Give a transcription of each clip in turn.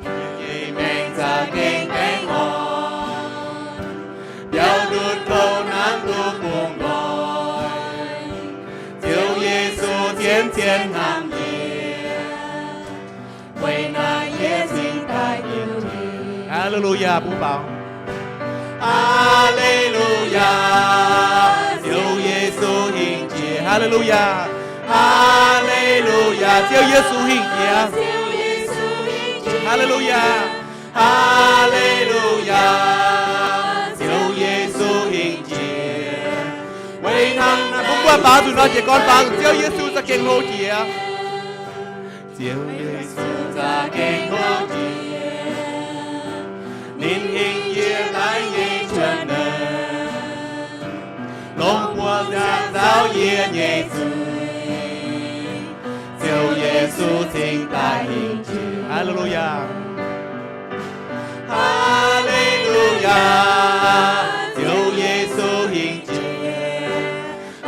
Yie nyei maengc za'gengh baengh orn, biaux ndutv kouv hnangv duqv bungx nqoi. Ziouv Yesu zien-zien hnamv yie, weic naaiv yie cingx daaih diuh. Haa^le^lu^yaa, bun baaux. Haa^le^lu^yaa, Ziouv Yesu hingh jiex. Haa^le^lu^yaa. Haa^le^lu^yaa, Ziouv Yesu hingh jiex. Haa^le^lu^yaa. Haa^le^lu^yaa, Ziouv Yesu hingh jiex. Weic hnangv naaiv, mbuo mv buatc baaux nzunc nor, jiez gorn baaux nzunc, Ziouv Yesu za'gengh hlo jiex. Ziouv Yesu za'gengh hlo jiex. Ninh hingh jiex naaiv nyei juonh, longc buoz-nziaaux nzaaux yie nyei zuiz. Ziouv Yesu cingx daaih hingh jiex. Haa^le^lu^yaa. Haa^le^lu^yaa, Ziouv Yesu hingh jiex.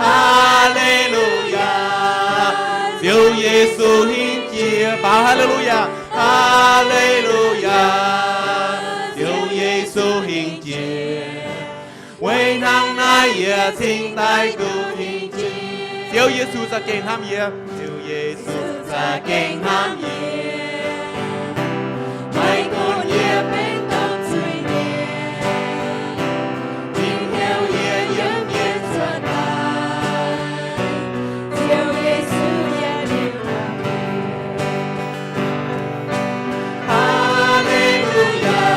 Haa^le^lu^yaa, Ziouv Yesu hingh jiex. Baaux haa^le^lu^yaa. Haa^le^lu^yaa, Ziouv Yesu hingh jiex. Weic hnangv naaiv yie cingx daaih duqv hingh jiex. Ziouv Yesu za'gengh hnamv yie. Ziouv Yesu za'gengh hnamv yie. Maiv gunv yie benx domh zuiz-mienh, ninh heuc yie yiem mienh zuoqv daaih. Ziouv Yesu yiem mienh. Haa^le^lu^yaa,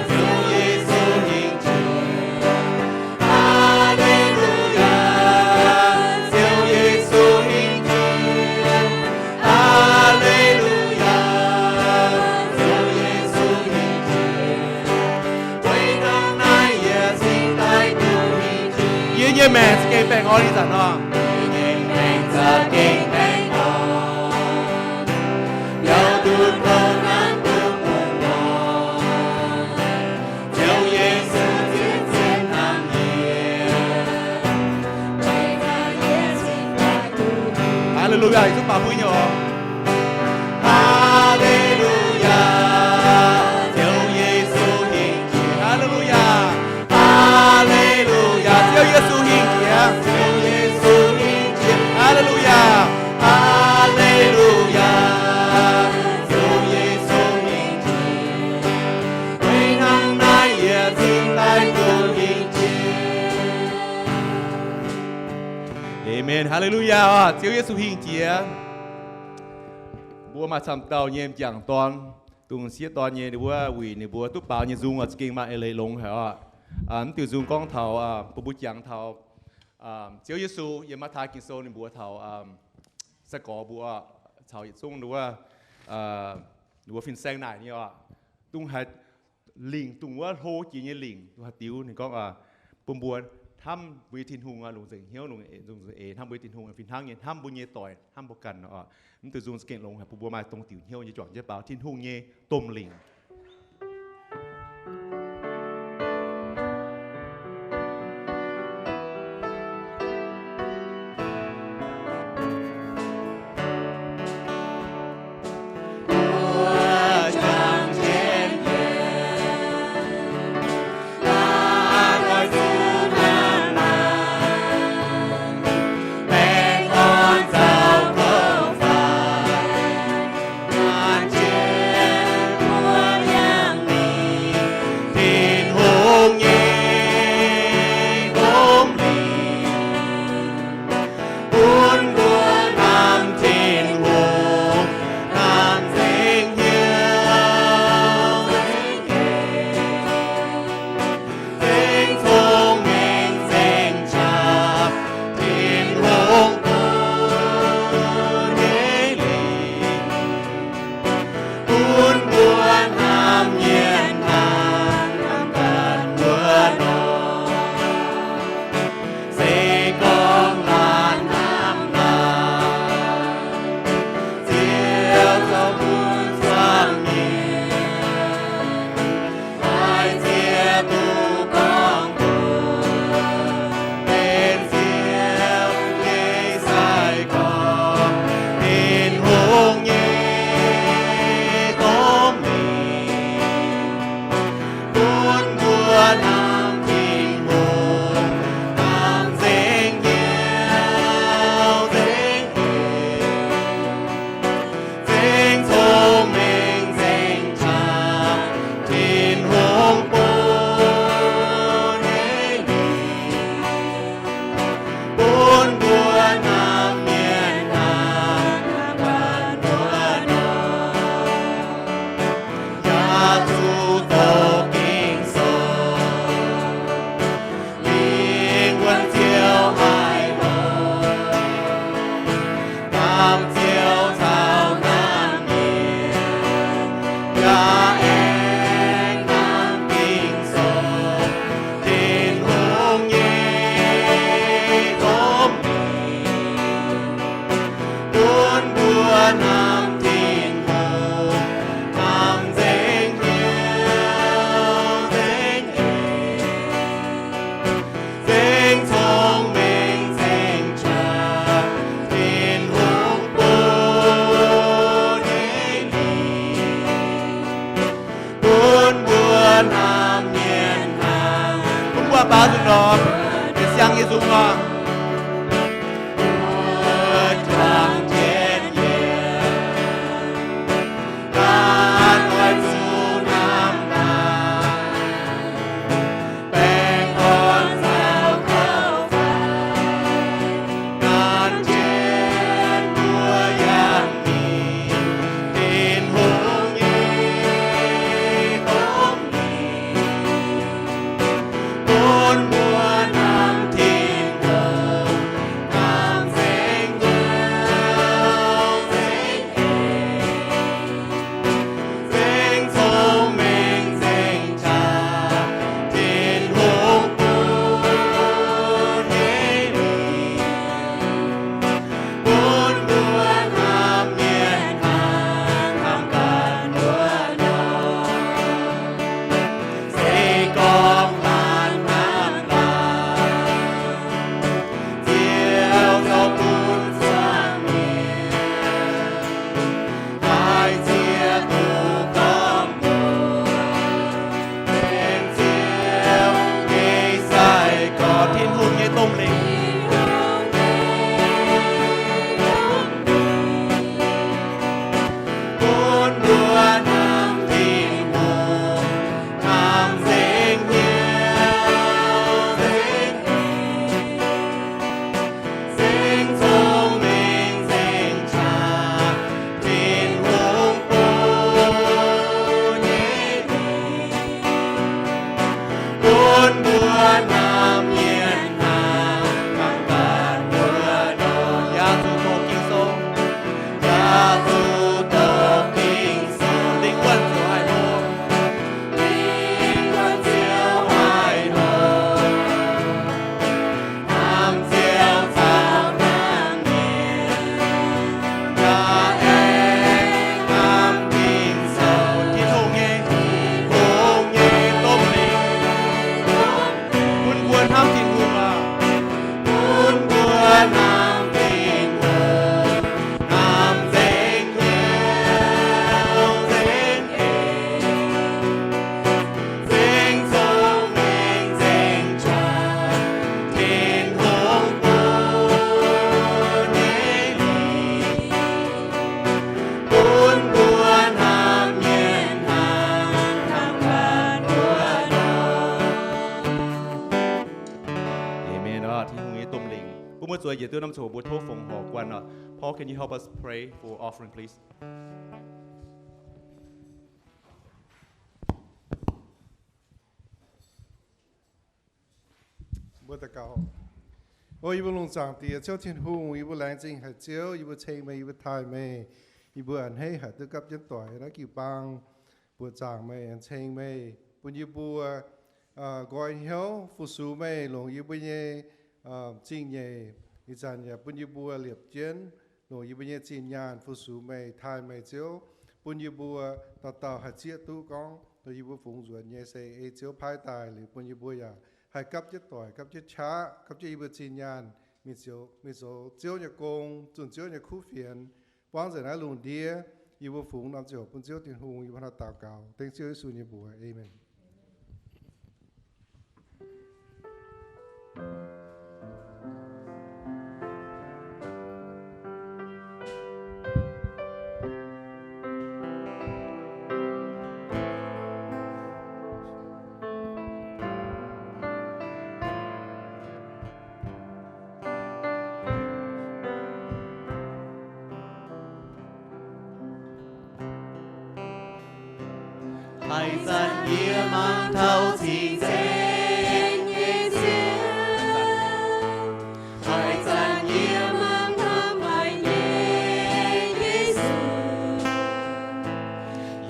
Ziouv Yesu hingh jiex. Haa^le^lu^yaa, Ziouv Yesu hingh jiex. Haa^le^lu^yaa, Ziouv Yesu hingh jiex. Weic hnangv naaiv yie cingx daaih duqv hingh jiex. Yie nyei maengc za'gengh baengh orn ih zanc nor. Yie nyei maengc za'gengh baengh orn. Biaux ndutv kouv hnangv duqv bungx nqoi. Ziouv Yesu zien-zien hnamv yie. Haa^le^lu^yaa, yietc zungv baaux mbuo nyei oc. Haa^le^lu^yaa, Ziouv Yesu hingh jiex. Haa^le^lu^yaa. Haa^le^lu^yaa, Ziouv Yesu hingh jiex. Ziouv Yesu hingh jiex. Haa^le^lu^yaa. Haa^le^lu^yaa, Ziouv Yesu hingh jiex. Weic hnangv naaiv yie cingx daaih duqv hingh jiex. Aamen. Haa^le^lu^yaa oc. Ziouv Yesu hingh jiex. Mbuo maaih camv dauh nyei m'jangc dorn, dongh sieqv dorn nyei, ninh mbuo wuic ninh mbuo duqv baaux nyei nzung oc, za'gengh maaih eix leiz longx haic oc. Mv diuh nzung gorngv taux, bun mbuo jangx taux Ziouv Yesu yiem Matv^taai Ging-Sou ninh mbuox taux sai-gorx mbuo caux yietc zungv ninh wuov, ninh mbuo fin-saeng naaic nyei oc. Dongh haaix lingc, dongh wuov hlo jiex nyei lingc, dongh haaix diuc, ninh gorngv bun mbuo hnamv mbuo nyei Tin-Hungh, longc nzengc hnyouv, longc nzengc eix hnamv mbuo nyei Tin-Hungh, fih hnangv nyei hnamv mbuo nyei doic, hnamv mbuo ganh oc. Mv diuh nzung za'gengh longx haic, bun mbuo maaih dongh diuc hnyouv nyei juangc jienv baaux Tin-Hungh nyei domh lingc. Yaac zuqc doqc Ging-Sou, lingh wuonh ziouc haih longx. Hnamv Ziouv caux hnamv mienh, yaac aengx hnamv Ging-Sou, Tin-Hungh nyei domh lingh. Bun mbuo hnamv Tin-Hungh, hnamv nzengc hnyouv nzengc eix, nzengc cong-mengh nzengc qaqv, Tin-Hungh bun nyei lingh. Bun mbuo hnamv mienh hnangv. Bun mbuo baaux nzunc lorz, yietc siang nyei nzung oc. Mbuo juangc jienv yiem, ganh oix zuqc hnamv daaih. Baengh orn caux gauh faix, nanv jienv mbuo yangh mingh Tin-Hungh nyei domh lingh. Bun mbuo hnamv Tin-Hungh, hnamv nzengc hnyouv nzengc eix, nzengc cong-mengh nzengc qaqv, Tin-Hungh bun nyei lingh. Bun mbuo hnamv mienh hnangv, hnamv ganh mbuo nor. Se gorngv maiv hnamv laanh, Ziouv zoux bun zuangx mienh. Haaix ziex duqv gorngv mbuo benx Ziouv nyei sai-gorx, Tin-Hungh nyei domh lingh. Bun mbuo hnamv Tin-Hungh, hnamv nzengc hnyouv nzengc eix, nzengc cong-mengh nzengc qaqv, Tin-Hungh bun nyei lingh. Bun mbuo hnamv mienh hnangv, hnangv ganh mbuo nor. Yaac zuqc doqc Ging-Sou, yaac zuqc doqc Ging-Sou, lingh wuonh ziouc haih longx. Lingh wuonh ziouc haih longx. Hnamv Ziouv caux hnamv mienh, yaac aengx hnamv Ging-Sou, Tin-Hungh nyei, Tin-Hungh nyei domh lingh. Bun mbuo hnamv Tin-Hungh aac. Bun mbuo hnamv Tin-Hungh, hnamv nzengc hnyouv nzengc eix, nzengc cong-mengh nzengc qaqv, Tin-Hungh bun nyei lingh. Bun mbuo hnamv mienh hnangv, hnangv ganh mbuo nor. Amen. Tin-Hungh nyei domh lingh. Bun mbuo zueiz njiec duqv norm ziangh hoc mbuo tov fongc horc guanh oc. Paul, can you help us pray for offering, please? Mbuo daux gaux. O yie mbuo lungh zaangc Diex, Ziouv Tin-Hungh, yie mbuo laengz zingh haic Ziouv, yie mbuo ceng meih, yie mbuo taaih meih, yie mbuo a'hneiv haic duqv gapv jienv doic naaiv jiu-baang. Buoqc zaangc meih, aengx ceng meih, bun yie mbuo nqoi hnyouv fu-sux meih, longc yie mbuo nyei zingh nyeic. Ih zanc yaac bun yie mbuo liepc jienv longc yie mbuo nyei zinh nyaanh fu-sux meih, taaih meih Ziouv, bun yie mbuo dauh dauh haih zieqv duqv gorngv yie mbuo fungx nzuonx nyei se ei Ziouv paaiv daaih liuz, bun yie mbuo yaac haih gapv jienv doic, gapv jienv qaqv, gapv jienv yie mbuo zinh nyaanh mingh zoux, mingh zoux Ziouv nyei gong, zunh Ziouv nyei kuv fienx. Buangv nzengc naaiv lungh ndiev, yie mbuo fungx norm ziangh hoc bun Ziouv Tin-Hungh, yie mbuo hnangv naaiv daux gaux dengv Ziouv Yesu nyei mbuox. Aamen. Haaix zanc yie mangc taux cing-nzengc nyei Ziouv, haaix zanc yie mangc taux haic nyei Yesu,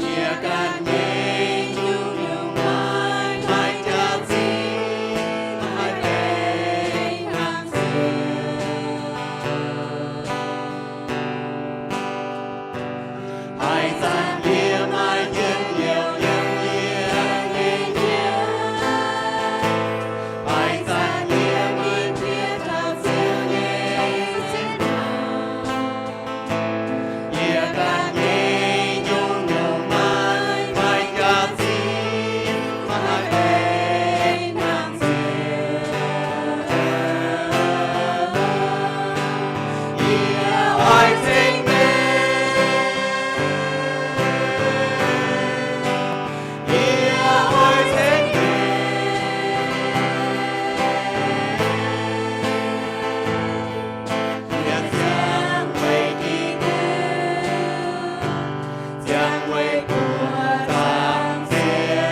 yie ganh nyei nyungc-nyungc naaiv maaih jaax-zinh, maaih benx hnangv Ziouv. Haaix zanc yie maaih njien-youh yiem yie nyei hnyouv, haaix zanc yie mingh bieqc taux Ziouv nyei mangc, yie ganh nyei nyungc-nyungc naaiv maaih jaax-zinh, maaih benx hnangv Ziouv. Yie oix ceng-nzengc, yie oix ceng-nzengc. Yie ziangh weic Giduc, ziangh weic buoqc zaangc Ziouv.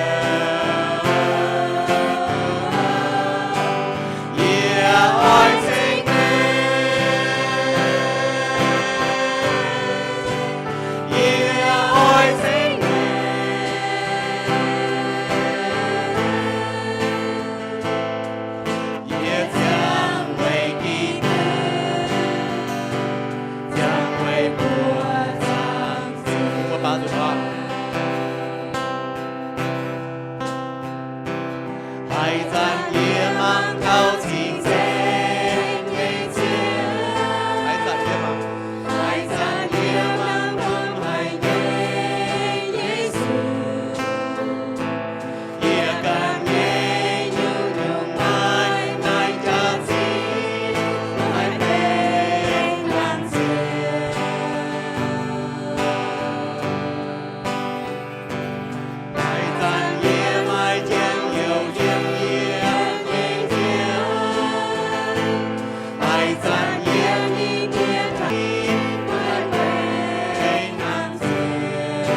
Yie oix ceng-nzengc, yie oix ceng-nzengc. Yie ziangh weic Giduc, ziangh weic buoqc zaangc Ziouv. Haaix zanc yie mangc taux cing-nzengc nyei Ziouv, haaix zanc yie mangc, haaix zanc yie mangc taux haic nyei Yesu, yie ganh nyei nyungc-nyungc naaiv maaih jaax-zinh, maaih benx hnangv Ziouv. Haaix zanc yie maaih njien-youh yiem yie nyei hnyouv, haaix zanc yie mingh bieqc taux, maaih benx hnangv Ziouv.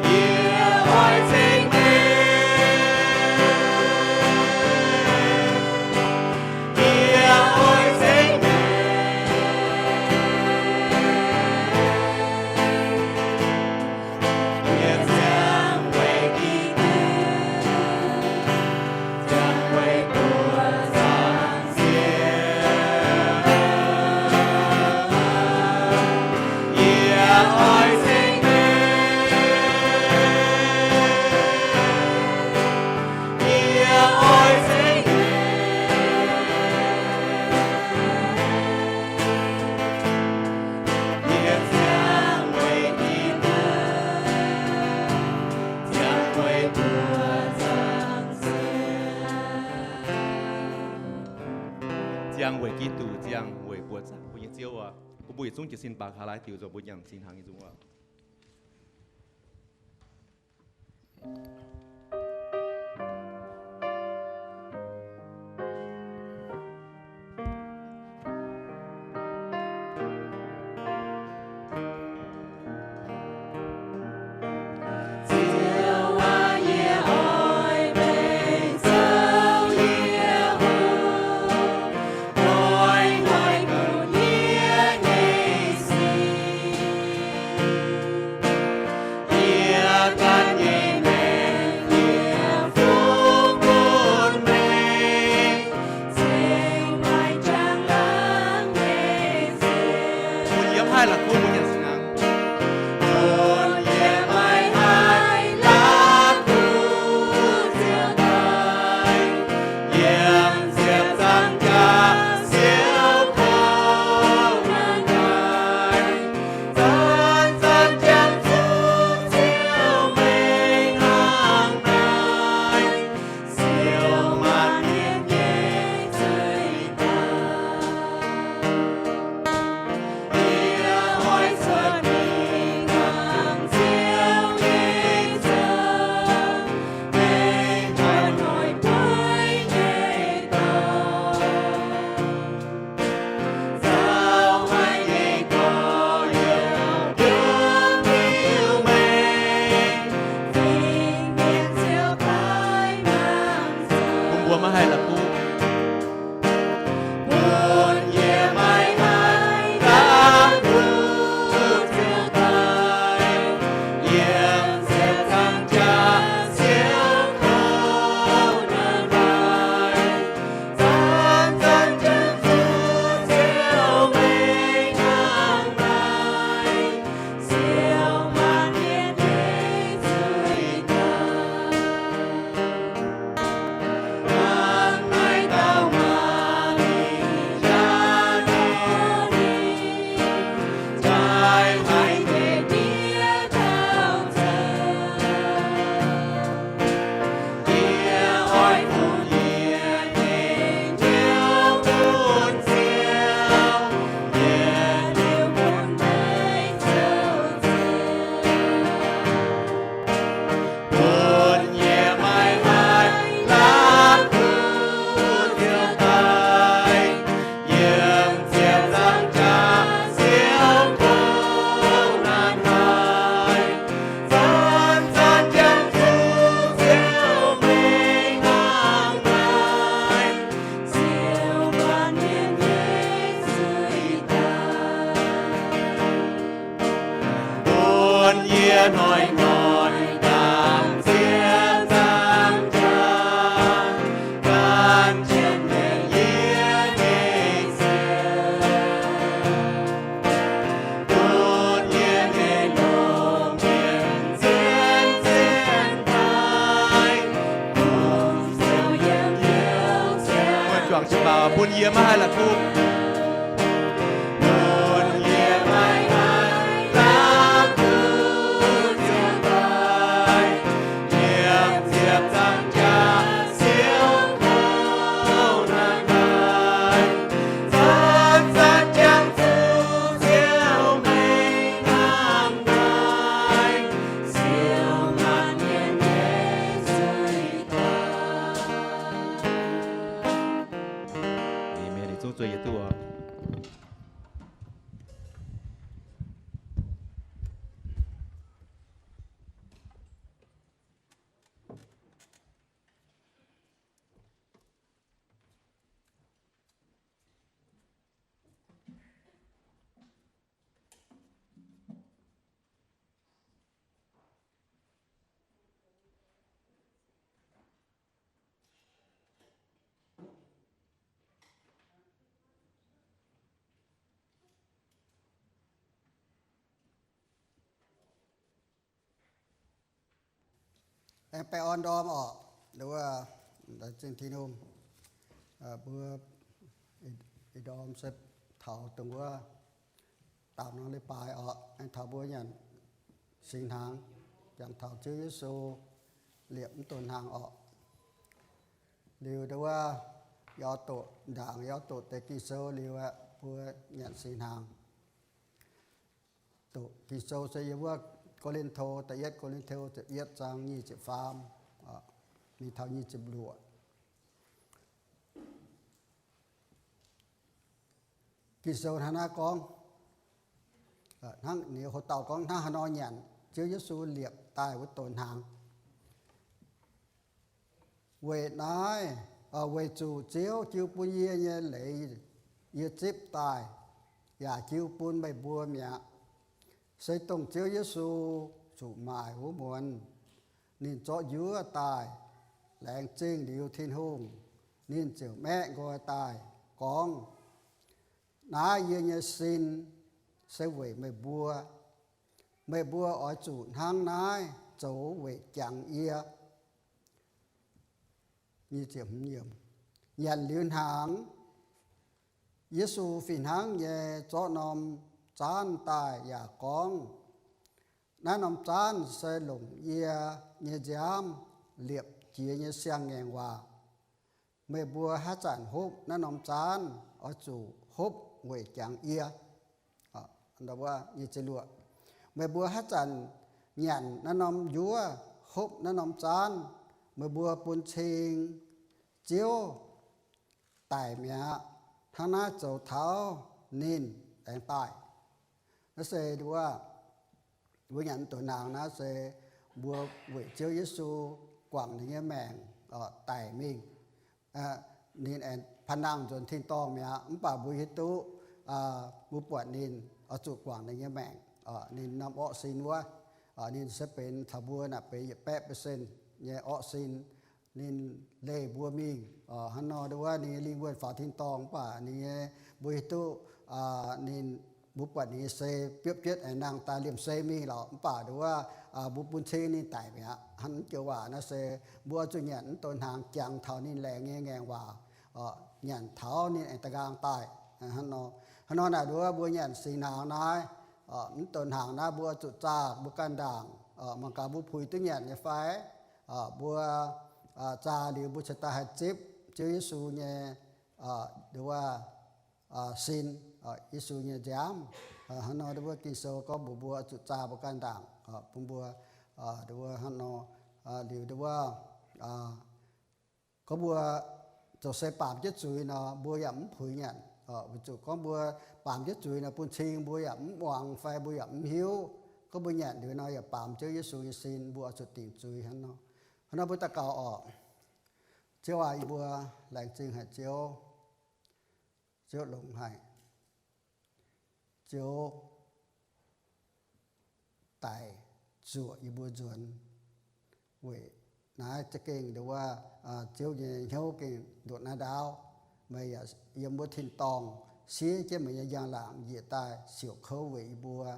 Yie oix ceng-nzengc, yie oix ceng-nzengc. Yie ziangh weic Giduc, ziangh weic buoqc zaangc Ziouv. Yie oix ceng-nzengc, yie oix ceng-nzengc. Yie ziangh weic Giduc, ziangh weic buoqc zaangc Ziouv. Ziangh weic Giduc, ziangh weic buoqc zaangc. Mbuo nyei Ziouv aac, bun mbuo yietc zungv jiez sin baac hlaax diuc nzunc mbuo nyanc cingx hnaangx nyei nzung aac. Yie ganh nyei maengc Juangc jienv mbuo bun yie maiv haih la'kuqv. Amen. Zungv zueih yietc duqv oc. Aengx baengh orn ndorm oc. Nduov, laengz zingh Tin-Hungh, mbuo ih ndorm se taux dongh wuov daauh norm leiz-baaix oc, aengx taux mbuo nyanc singx hnaangx, jangx taux Ziouv Yesu liepc mv donx hnaangx oc. Liuz nduov, yie oix doqc ndaangc, yie oix doqc deix Ging-Sou liuz aeqv, mbuo nyanc singx hnaangx. Doqc Ging-Sou se yiem wuov Ko^lin^to, da'yietv Ko^lin^to ziepc yietv zaang nyic ziepc faam mingh taux nyic ziepc luoqc. Ging-Sou hnangv naaiv gorngv, hnangv ninh hoc dauh gorngv hnangv haaix nor nyanc Ziouv Yesu liepc daaih wuov donx hnaangx. Weic naaiv, weic zuqc Ziouv jiu bun yie nyei leiz yie zipv daaih, yaac jiu bun meih mbuo mi'aqv. Se dongh Ziouv Yesu zuqc maaic wuov muonz, ninh zorqv njuov daaih, laengz zingh liuz Tin-Hungh, ninh ziouc maeqv nqoi daaih gorngv, naaiv yie nyei sin se weic meih mbuo. Meih mbuo oix zuqc hnangv naaiv zoux weic jangx yie. Nyanc liuz hnaangx, Yesu fih hnangv nyei zorqv norm zaanv daaih yaac gorngv, naaiv norm zaanv se longc yie nyei nziaamv liepc jiex nyei siang-ngaengc waac. Meih mbuo haaix zanc hopv naaiv norm zaanv, oix zuqc hopv weic jangx yie. Meih mbuo haaix zanc nyanc naaiv norm njuov, hopv naaiv norm zaanv, meih mbuo bun cing Ziouv daic mi'aqv, hnangv naaiv zoux taux ninh aengx daaih. Naaiv se nduov, mbuo nyanc donx hnaangx naaiv se mbuo weic Ziouv Yesu guangc ninh nyei maengc daic mingh. Ninh aengx panh nangh nzuonx tin-dorngh mi'aqv. Mv baac mbuo hiuv duqv, mbuo buatc ninh oix zuqc guangc ninh nyei maengc. Ninh norm orqv sin wuov, ninh se benx taux mbuo naaic benx yietc baeqv percent nyei orqv sin. Ninh leih mbuo mingh. Hnangv nor nduov, ninh nyei lingh wuonh faaux tin-dorngh mv baac ninh nyei, mbuo hiuv duqv ninh, mbuo buatc ninh nyei sei biopv jienv aengx nangh daaih liemh sei mingh lorqc. Mv baac nduov, mbuo bun cing ninh daic mi'aqv. Hnangv joux waac naaiv se mbuo oix zuqc nyanc mv donx hnaangx jangx taux ninh laengz nyei ngaengc waac, nyanc taux ninh aengx da'nqaang daaih. Hnangv nor naaic nduov, mbuo nyanc singx hnaangx naaiv, mv donx hnaangx naaiv mbuo oix zuqc zaah mbuo ganh ndaangc. Mangc gaax mbuo puix duqv nyanc nyei fai? Mbuo zaah liuz mbuo cingx daaih haih zipv Ziouv Yesu nyei, nduov, sin, Yesu nyei nziaamv. Hnangv nor nduov, Ging-Sou gorngv mbuox mbuo oix zuqc zaah mbuo ganh ndaangc, bun mbuo, nduov, hnangv nor, liuz nduov, gorngv mbuo zoux se baamz jienv zuiz nor, mbuo yaac mv puix nyanc. Weic zuqc gorngv mbuo baamz jienv zuiz nor, bun cing mbuo yaac mv muangx fai mbuo yaac mv hiuv. Gorngv mbuo nyanc liuz nor yaac baamz Ziouv Yesu nyei sin, mbuo oix zuqc dingc zuiz hnangv nor. Hnangv nor mbuo daux gaux oc. Ziouv aac, yie mbuo laengz zingh haic Ziouv. Ziouv longx haic. Ziouv daic zuoqc yie mbuo nzuonx. Weic naaiv za'gengh nduov, Ziouv nyei hnyouv gengh nduqc naaiv ndaauv. Meih yaac yiem wuov tin-dorngh siev jienv meih nyei njang-laangc njiec daaih siouc kouv weic yie mbuo.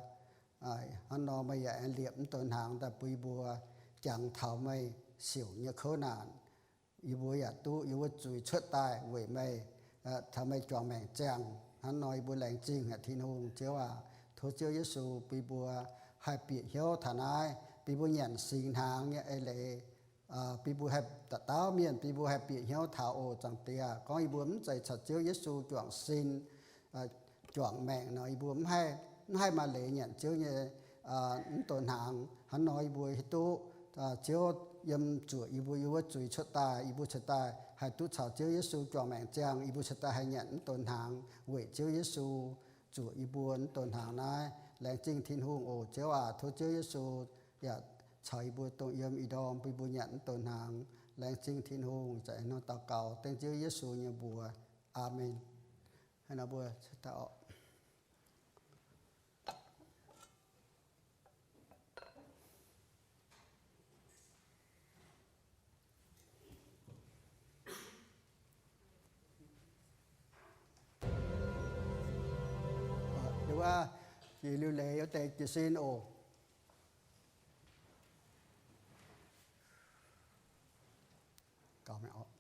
Hnangv nor meih yaac aengx liepc mv donx hnaangx daaih bun yie mbuo jangx taux meih siouc nyei kouv naanc. Yie mbuo yaac duqv yiem wuov zuiz cuotv daaih weic meih, taux meih juangc maengc ziangh. Hnangv nor yie mbuo laengz zingh haic Tin-Hungh. Ziouv aac, tov Ziouv Yesu bun yie mbuo haih bieqc hnyouv taux naaiv, bun yie mbuo nyanc singx hnaangx nyei eix leiz, bun yie mbuo haih, dauh dauh mienh bun yie mbuo haih bieqc hnyouv taux oc. Zaangc Diex, gorngv yie mbuo mv zeiz caux Ziouv Yesu juangc sin, juangc maengc nor, yie mbuo mv haih, mv haih maaih leiz nyanc Ziouv nyei mv donx hnaangx. Hnangv nor yie mbuo hiuv duqv Ziouv yiem zuoqc yie mbuo yiem wuov zuiz cuotv daaih, yie mbuo cuotv daaih haih duqv caux Ziouv Yesu juangc maengc ziangh. Yie mbuo cuotv daaih haih nyanc mv donx hnaangx weic Ziouv Yesu zuoqc yie mbuo mv donx hnaangx naaiv. Laengz zingh Tin-Hungh oc. Ziouv aac, tov Ziouv Yesu yaac caux yie mbuo dongh yiem ih ndorm bun yie mbuo nyanc mv donx hnaangx. Laengz zingh Tin-Hungh. Ih zanc nor daux gaux dengv Ziouv Yesu nyei mbuox. Aamen. Hnangv nor mbuo cuotv daaih oc. Wuov, jiex liuz leiz wuov deix jiez sin oc. Gauh maiv orqc.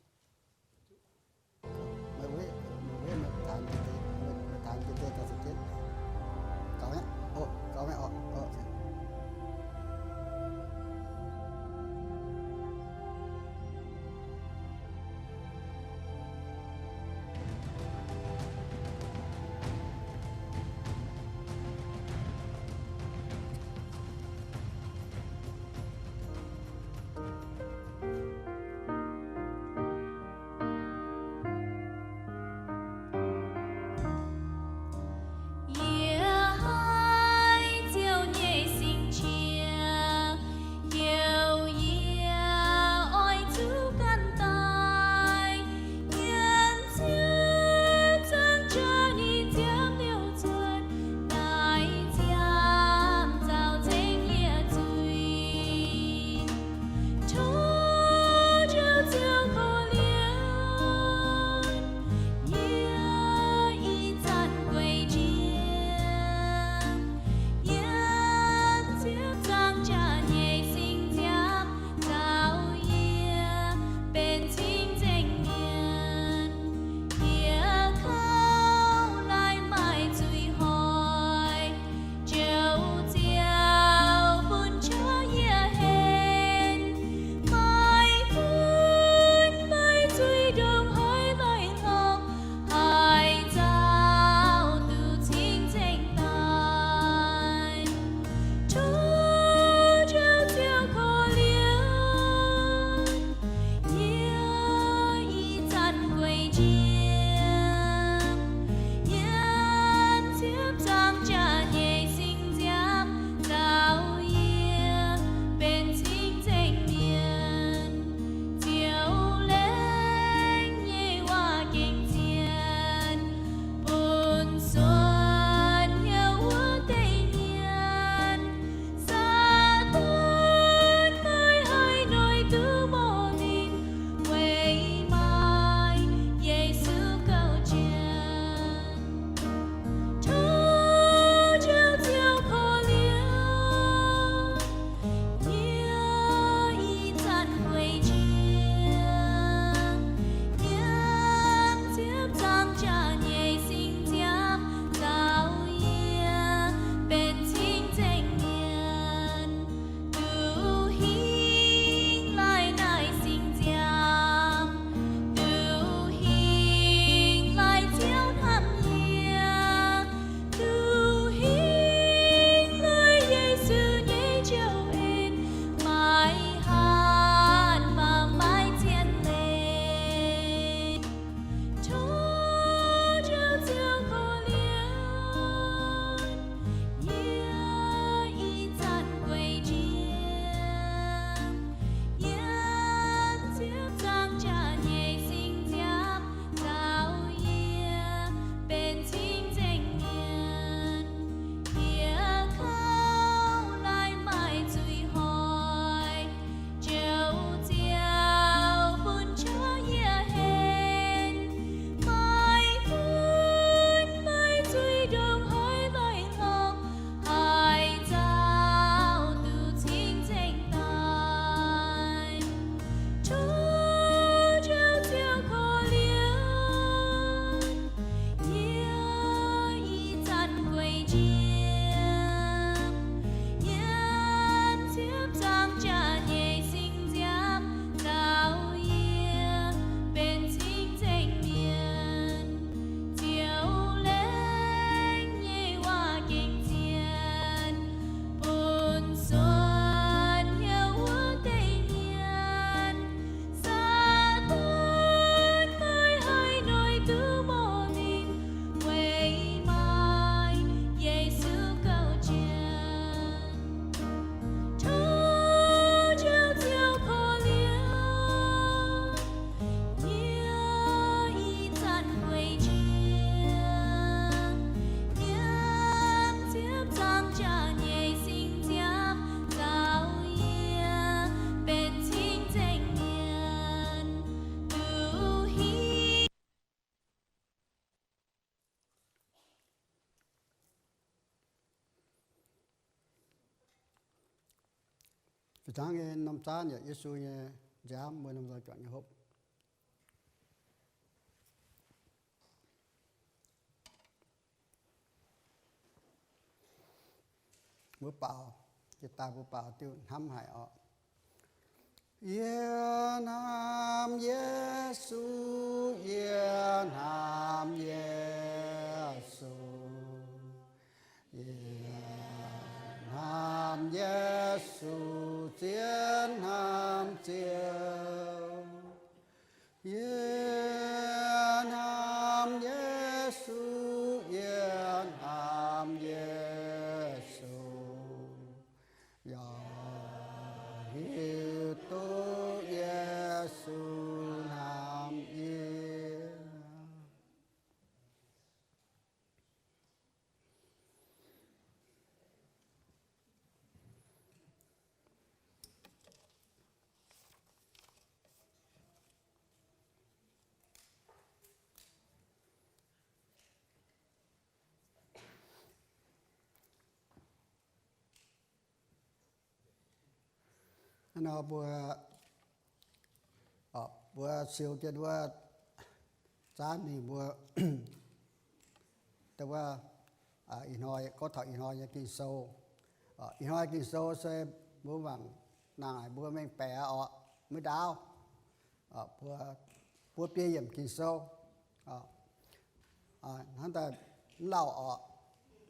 Bieqc zaangv nyei norm zaanv yaac Yesu nyei nziaamv, mbuo norm nzoih juangc nyei hopv. Mbuo baaux, jiex daaih mbuo baaux diuh hnamv haic oc. Yie hnamv Yesu, yie hnamv Yesu. Yie hnamv Yesu, zien hnamv Ziouv. Yie hnamv Yesu, yie hnamv Yesu. Yaac hiuv duqv Yesu hnamv yie. Nor mbuo, mbuo siou jienv wuov zaanv mingh mbuo, wuov, ih hnoi, gorngv taux ih hnoi nyei Ging-Sou. Ih hnoi Ging-Sou se mbuo mangc nangc mbuo mengh baeqc oc, maiv ndaauv, mbuo, mbuo biei yiemc Ging-Sou. Hnangv daaih mv lauh oc,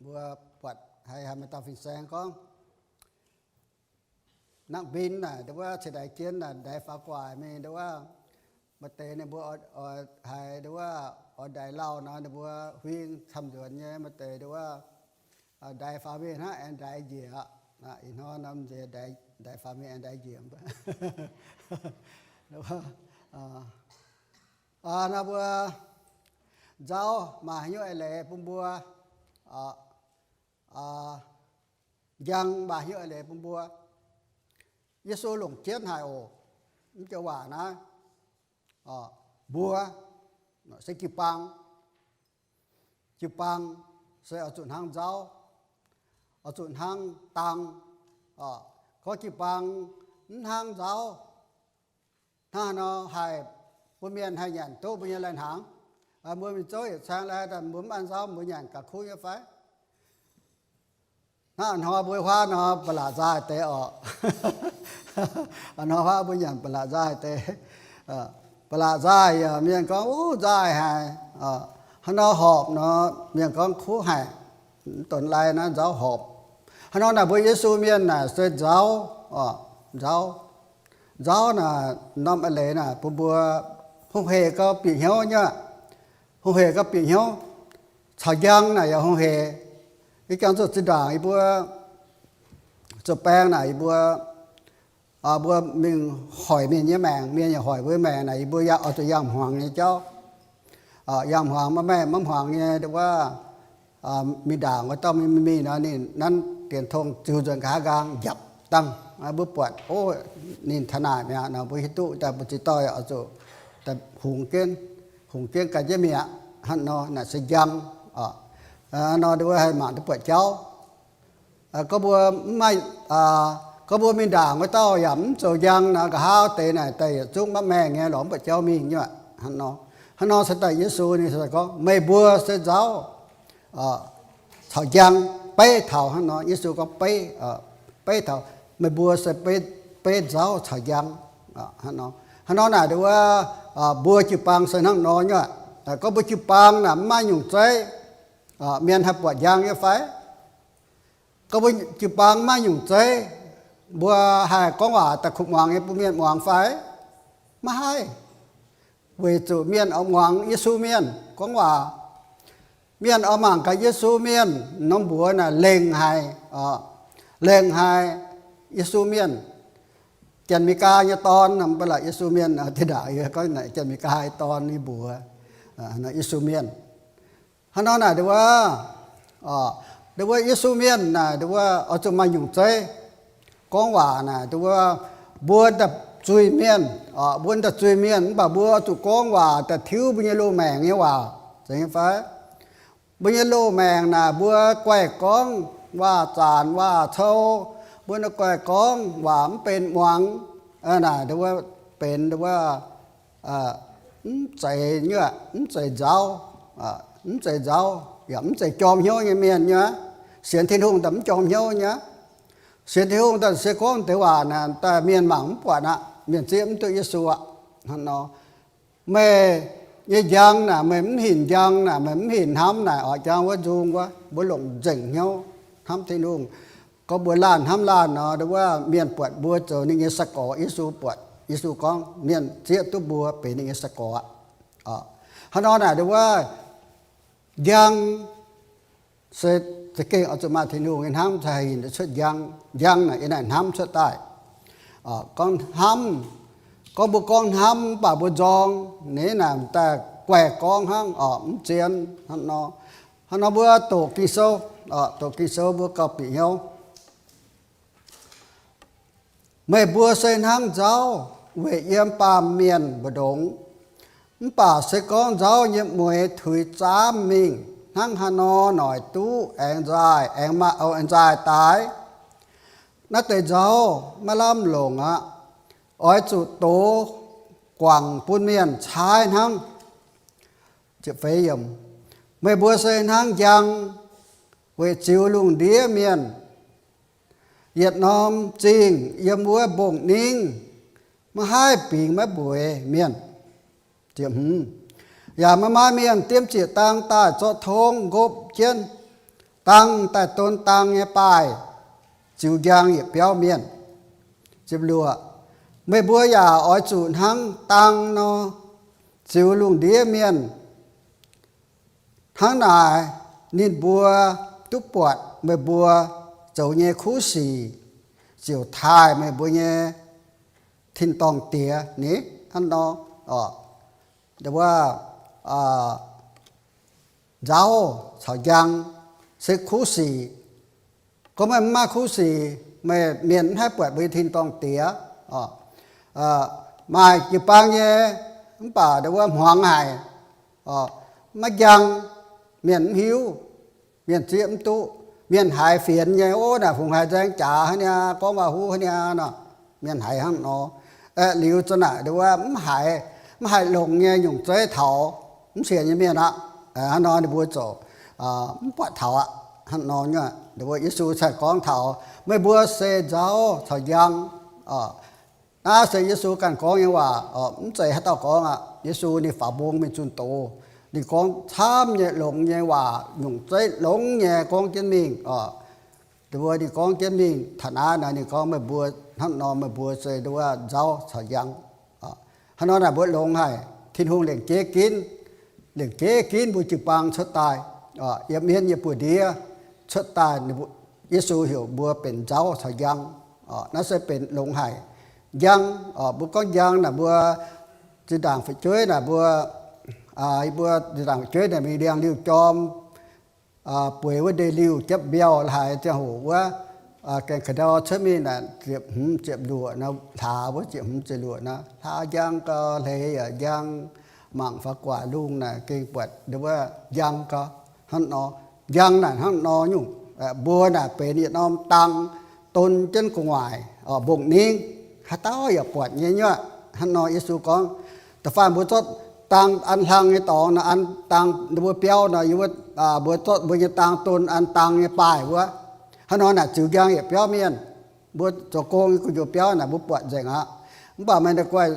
mbuo buatc haiz haaix maaih dauh fin-saeng gorngv, nangv mbin naaic, nduov wuov ceix ndaix jien naaic, ndaix faaux gu'nguaaic mingh, nduov wuov maaih deix ninh mbuo oix, oix haiz, nduov wuov oix ndaix lauh nor, ninh mbuo huing camv nzuonx nyei. Maaih deix, nduov wuov, ndaix faaux mingh hnangv aengx ndaix njiec. Ih hnoi norm nziex ndaix faaux mingh aengx ndaix njiec. Nor mbuo nzauv maaih haaix nyungc eix leiz bun mbuo, njang maaih haaix nyungc eix leiz bun mbuo. Yesu longc jienv haic oc. Mv joux waac naaiv, mbuo se jiu-baang. Jiu-baang se oix zuqc hnangv nzauv, oix zuqc hnangv dang. Gorngv jiu-baang mv hnangv nzauv, hnangv haaix nor haih bun mienh haih nyanc duqv mbuo nyei lai-hnaangx? Mbuo mingh zouv yietc caeng lai daaih mbuo mv an nzauv, mbuo nyanc gaax kuv nyei fai? Hnangv a'hnoi mbuo huaav nor, ba'laqc nzaaih deix oc. A'hnoi huaav mbuo nyanc ba'laqc nzaaih deix. Ba'laqc nzaaih yaac mienh gorngv, uv, nzaaih haic. Hnangv nor horpc nor, mienh gorngv kuv haic. Mv donx lai naaiv nzauv horpc. Hnangv nor naaic mbuo Yesu mienh naaic se nzauv, nzauv. Nzauv naaic norm eix leiz naaic bun mbuo hungh hec gauh bieqc hnyouv nyei. Hungh hec gauh bieqc hnyouv. Caux njang naaic yaac hungh hec. Yie jangx zuqc zinh ndaangc yie mbuo zuqc baeng naaic yie mbuo, mbuo mingh hoic mienh nyei maengc, mienh yaac hoic mbuo maengc naaic, yie mbuo yangh, oix zuqc yangh hmuangx nyei jauv. Yangh hmuangx maiv maaih, maiv hmuangx nyei wuov, mingh ndaangc wuov dauh mingh, mingh nor ninh nanv dienx tong ziux nzuonx nqa'haav nqaang njapc dangh. Mbuo buatc, o, ninh taux naaic mi'aqv nor, mbuo hiuv duqv daaih mbuo ziex dauh yaac oix zuqc daaih hungx jienv, hungx jienv gan jienv mi'aqv. Hnangv nor naaic se njang. Nor wuov haih mangc duqv buatc jauv. Gorngv mbuo mv maaih, gorngv mbuo mingh ndaangc wuov dauh yaac mv zoux njang nor, nqa'haav deix naaic daaih yietc zungv maiv maengh nyei lorz mv buatc jauv mingh nyei aqv. Hnangv nor, hnangv nor se daaih Yesu ninh se gorngv, meih mbuo se nzauv caux njang, beiv taux. Hnangv nor Yesu gorngv beiv, beiv taux, meih mbuo se beiv, beiv nzauv caux njang. Hnangv nor, hnangv nor naaic wuov, mbuo jiu-baang se hnangv nor nyei aqv. Gorngv mbuo jiu-baang naaic mv maaih nyungc zeiv, mienh haih buatc njang nyei fai? Gorngv mbuo jiu-baang maiv maaih nyungc zeiv, mbuo haih gorngv waac daaih kuh muangx nyei bun mienh muangx fai? Maiv haih. Weic zuqc mienh oix muangx Yesu mienh gorngv waac. Mienh oix mangc gaax Yesu mienh, norm mbuox naaic lengc haic, lengc haic Yesu mienh. Janx-Meigaa nyei dorn, mv baac Yesu mienh, tin ndaangc yie gorngv Janx-Meigaa nyei dorn nyei mbuox, Yesu mienh. Hnangv nor naaic wuov, wuov Yesu mienh naaic wuov oix zuqc maaih nyungc zeiv. Gorngv waac naaic wuov, mbuo daaih zuiz-mienh, mbuo daaih zuiz-mienh, mv baac mbuo oix zuqc gorngv waac daaih tiuv mbuo nyei loz-maengc nyei waac, zeiz nyei fai? Mbuo nyei loz-maengc naaic mbuo guaih gorngv waac-zanc waac-cou, Mbuo naaiv guaih gorngv waac mv benx muangx, naaic nduov benx nduov mv zeiz nyuoqc, mv zeiz nzauv, mv zeiz nzauv yaac mv zeiz jorm hnyouv nyei mienh nyuoqc. Sienx Tin-Hungh daaih mv jorm hnyouv nyuoqc. Sienx Tin-Hungh daaih se gorngv deix waac naaic daaih mienh mangc mv buatc aqv, mienh zieqv mv duqv Yesu aqv. Hnangv nor, meih nyei njang naaic, meih mv hinc njang naaic, meih mv hinc hnamv naaic, oix jangx wuov nzung wuov, mbuo longc nzengc hnyouv hnamv Tin-Hungh. Gorngv mbuo laanh hnamv laanh nor, nduov mienh buatc mbuo zoux ninh nyei sai-gorx, Yesu buatc, Yesu gorngv mienh zieqv duqv mbuo benx ninh nyei sai-gorx aqv. Hnangv nor naaic nduov njang se za'gengh oix zuqc maaih Tin-Hungh nyei hnamv cai hinc cuotv njang. Njang naaic yiem naaic hnamv cuotv daaih. Gorngv hnamv, gorngv mbuo gorngv hnamv mv baac mbuo nzorng, ninh naaic daaih guaih gorngv hnangv, mv zien hnangv nor. Hnangv nor mbuo doqc Ging-Sou, doqc Ging-Sou mbuo gauh bieqc hnyouv. Meih mbuo se hnangv nzauv weic yiem baamh mienh mbu'ndongx. Mv baac se gorngv nzauv nyei mueix tuix zaamv mingh, hnangv haaix nor noic duqv aengx nzaaih, aengx maaih, aengx nzaaih daaih? Naaiv deix nzauv maiv lamh longc aqv. Oix zuqc dox guangc bun mienh caaiv hnangv. Meih mbuo se hnangv njang weic ziux lungh ndiev mienh. Yietc norm zingh yiem wuov mbong-ningv maiv haih bingx maiv mbueiz mienh. Yaac maiv maaih mienh diemv ziepc dang daaih zorqv tongv nqopv jienv. Dang daaih don dang nyei baaih ziux njang yietc biauv mienh. Meih mbuo yaac oix zuqc hnangv dang nor ziux lungh ndiev mienh. Hnangv naaic ninh mbuo duqv buatc meih mbuo zoux nyei kuv sic, ziouc taaih meih mbuo nyei tin-dorngh Diex ni. Hnangv nor, wuov nzauv caux njang se kuv sic. Gorngv meih mv maaih kuv sic, meih mienh mv haih buatc mbuo nyei tin-dorngh Diex. Maaih jiu-baang nyei, mv baac nduov hmuangx haic, maiv njang, mienh mv hiuv, mienh zieqv mv duqv, mienh haiz fienx nyei, ov, naaic fungx haiz nzaeng jaax hnangv niaa, gorngv waac-huv hnangv niaa nor, mienh haiz hnangv nor. Aeqv, liuz za'naaic nduov mv haiz, mv haih longx nyei nyungc zeiv taux mv sienx nyei mienh aqv. Hnangv nor ninh mbuo ziouc mv buatc taux aqv. Hnangv nor, Yesu cingx gorngv taux meih mbuo se nzauv caux njang. Naaiv se Yesu ganh gorngv nyei waac, mv zeiz haaix dauh gorngv aqv. Yesu ninh faaux mbong mingh zunh doz, ninh gorngv camv nyei longx nyei waac, nyungc zeiv longx nyei gorngv jienv mingh. Mbuo ninh gorngv jienv mingh taux naaiv nor, ninh gorngv meih mbuo hnangv nor, meih mbuo se nduov nzauv caux njang. Hnangv nor naaic mbuo longx haic. Tin-Hungh lengc jeiv ginv, lengc jeiv ginv mbuo jiu-baang cuotv daaih, yiem mienv nyei buoz-ndiev cuotv daaih, Yesu heuc mbuo benx nzauv caux njang. Naaiv se benx longx haic. Njang, mbuo gorngv njang naaic mbuo zinh ndaangc fu'jueiv naaic mbuo, mbuo zinh ndaangc fu'jueiv naaic mingh ndiangx-liuh jorm, bueix wuov ndeic-liuh japv mbiauh haaix ziangh hoc wuov, gaengh ka'ndau cuotv mingh naaic ziepc hmz ziepc luoqc nor, hlaax wuov ziepc hmz ziepc luoqc nor, hlaax njang gau, hleix yaac njang, mangc faaux guaax lungh naaic gengh buatc wuov njang gau. Hnangv nor, njang naaic hnangv nor nyungc, mbuo naaic benx yietc norm dang don jienv gu'nguaaic mbong-ningv, haaix dauh yaac buatc nyei nyuoqc. Hnangv nor Yesu gorngv, da'faanh mbuo zorqv dang an hlang nyei dorngx nor, an dang mbuo biauv nor, yie mbuo, mbuo zorqv mbuo nyei dang don an dang nyei baaih wuov. Hnangv nor naaic ziux njang yietc biauv mienh. Mbuo zoux gong nyei gu'nyuoz biauv naaic mbuo buatc nzengc aqv. Mv baac meih naaic guaih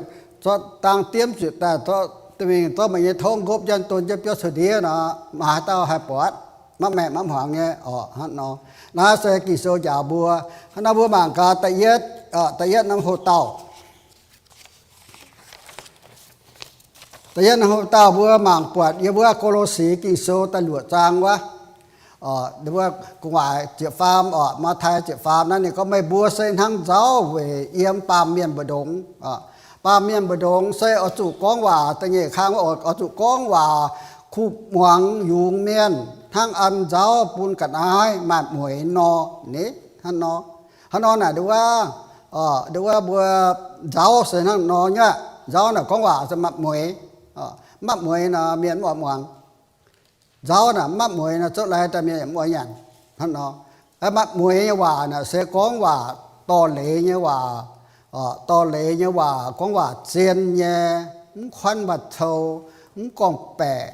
zorqv dang diemv ziepc daaih, zorqv, mingh zorqv meih nyei tongv nqopv jienv don jienv biauv cuotv ndiev nor, maaih haaix dauh haih buatc? Maiv maengc maiv hmuangx nyei oc. Hnangv nor, naaiv se Ging-Sou njaaux mbuo. Hnangv nor mbuo mangc gaax da'yietv, da'yietv norm hoc-dauh. Da'yietv norm hoc-dauh mbuo mangc buatc yiem wuov Ko^lo^si Ging-Sou da'luoqc zaang wuov, wuov gu'nguaaic ziepc faam oc, Matv^tai ziepc faam naaiv ninh gorngv, meih mbuo se hnangv nzauv weic yiem baamh mienh mbu'ndongx. Baamh mienh mbu'ndongx se oix zuqc gorngv waac, da'nyeic kang oix zuqc gorngv waac kuv muangx yungz mienh hnangv an nzauv bun ga'naaiv maaih mueix nor. Ni, hnangv nor. Hnangv nor naaic nduov, nduov mbuo nzauv se hnangv nor nyuoqc. Nzauv naaic gorngv waac se maaih mueix. Maaih mueix nor mienh mv oix muangx. Nzauv naaic mv maaih mueix nor zouv lai daaih mienh yaac mv oix nyanc. Hnangv nor, Maaih mueix nyei waac naaic se gorngv waac dorh leiz nyei waac, dorh leiz nyei waac, gorngv waac zien nyei, mv kuanv mbatc cou, mv gorngv-baeqc.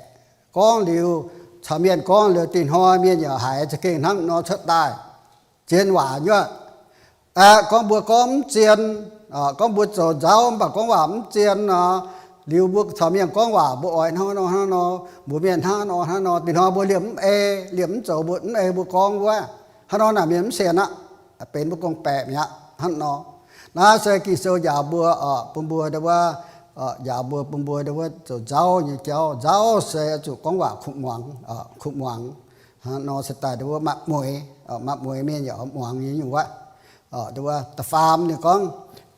Gorngv liuz, caux mienh gorngv liuz, dinh hnoi mienh yaac haiz za'gengh hnangv nor cuotv daaih. Zien waac nyuoqv. Aeqv, gorngv mbuo gorngv mv zien, gorngv mbuo zoux nzauv mv baac gorngv waac mv zien nor, liuz mbuo caux mienh gorngv waac mbuo oix hnangv nor hnangv nor, mbuox mienh hnangv nor hnangv nor, dinh hnoi mbuo liemh mv ei, liemh mv zoux mbuo mv ei mbuo gorngv wuov, hnangv nor naaic mienh mv sienx aqv, benx mbuo gorngv-baeqc mi'aqv hnangv nor. Naaiv se Ging-Sou njaaux mbuo, bun mbuo nduov, njaaux mbuo bun mbuo nduov zoux nzauv nyei jauv. Nzauv se zuqc gorngv waac kuv muangx, kuv muangx. Hnangv nor se daaih nduov maaih mueix, maaih mueix mienh yaac muangx nyei nyungc wuov. Nduov da'faam ninh gorngv,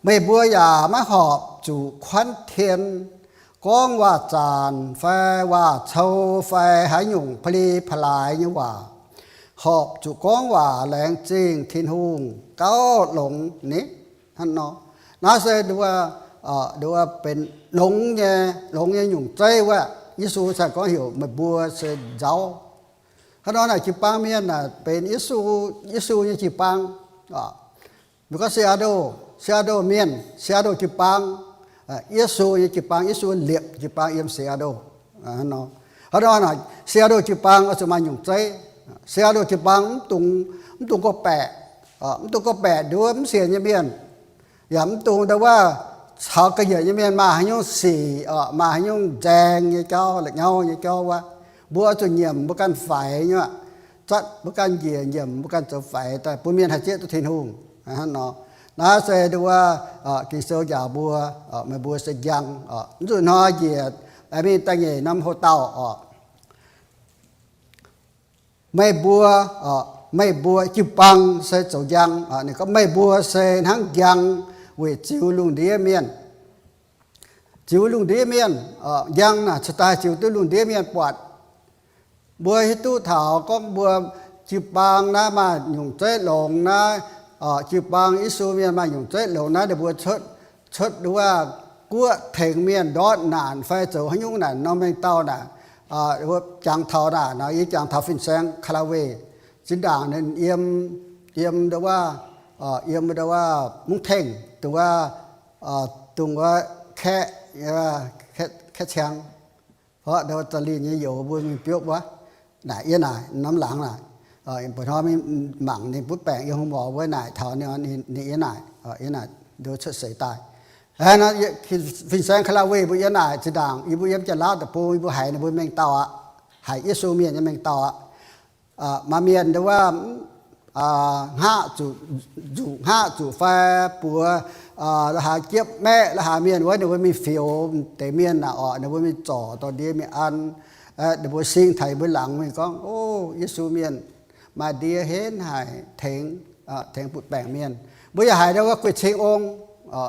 meih mbuo yaac maiv horpc zuqc kuanv tien gorngv waac-zanc fai waac-cou fai haaix nyungc pa'li pa'laaix nyei waac. Horpc zuqc gorngv waac laengz zingh Tin-Hungh gauh longx ni. Hnangv nor, naaiv se nduov, nduov benx longx nyei, longx nyei nyungc zeiv wuov. Yesu cingx gorngv heuc meih mbuo se nzauv. Hnangv nor naaic jiu-baang mienh naaic benx Yesu, Yesu nyei jiu-baang. Mbuo gorngv Seattle, Seattle mienh, Seattle jiu-baang, Yesu nyei jiu-baang, Yesu liepc jiu-baang yiem Seattle. Hnangv nor naaic Seattle jiu-baang oix zuqc maaih nyungc zeiv. Seattle jiu-baang mv dungx, mv dungx gorngv-baeqc, mv dungx gorngv-baeqc nduov mv sienx nyei mienh, yaac mv dungx nduov caux ga'nyiec nyei mienh maaih haaix nyungc sic, maaih haaix nyungc nzaeng nyei jauv, la'nyauv nyei jauv wuov. Mbuo oix zuqc nyiemc mbuo ganh faix nyei, zatv mbuo ganh njiec, nyiemc mbuo ganh zoux faix daaih bun mienh haih zieqv duqv Tin-Hungh. Hnangv nor, naaiv se nduov, Ging-Sou njaaux mbuo, meih mbuo se njang. Mv zuqc hnoi njiec mingh da'nyeic norm hoc-dauh oc. Meih mbuo, meih mbuo jiu-baang se zoux njang. Ninh gorngv meih mbuo se hnangv njang weic ziux lungh ndiev mienh. Ziux lungh ndiev mienh, njang naaic cingx daaih ziux duqv lungh ndiev mienh buatc. Mbuo hiuv duqv taux gorngv mbuo jiu-baang naaiv maaih nyungc zeiv longx naaiv, jiu-baang Yesu mienh maaih nyungc zeiv longx naaiv, ninh mbuo cuotv, cuotv nduov guoqv tengx mienh ndortv naanc fai zoux haaix nyungc naanc nor, mengh dauh naaic, jangx taux naaic nor, yie jangx taux fin-saeng Kalawe, zinh ndaangc ninh yiem, yiem nduov, yiem nduov Mungv Tengh, dongh wuov, dongh wuov kaeqv, kaeqv ciang, horqc nduov za'lih nyei youz mbuo mingh biopv wuov. Naaic yie naaic norm laangz naaic, mba'hnoi mingh mangc ninh butv baengc yiem hungh morc wuov naaic taux ninh, ninh yie naaic, yie naaic nduov cuotv seix daaih. Fin-saeng Kalawe mbuo yie naaic zinh ndaangc yie mbuo yiem Janx-Laauv deic-bung, yie mbuo haiz ninh mbuo mengh dauh aqv, haiz Yesu mienh nyei mengh dauh aqv. Maaih mienh nduov, hngaqv zuqc, nzuqc hngaqv zuqc fai buoz, la'haaix jiepv maeqv, la'haaix mienh wuov, ninh mbuo mingh fioux deix mienh naaic orqc, ninh mbuo mingh zorc dorh ndie mingh an. Ninh mbuo sing taux yie mbuo laangz mingh gorngv, O, Yesu mienh maaih ndie henv haic, tengx, tengx butv baengc mienh. Mbuo yaac haiz ndau wuov Guei Cing Ong,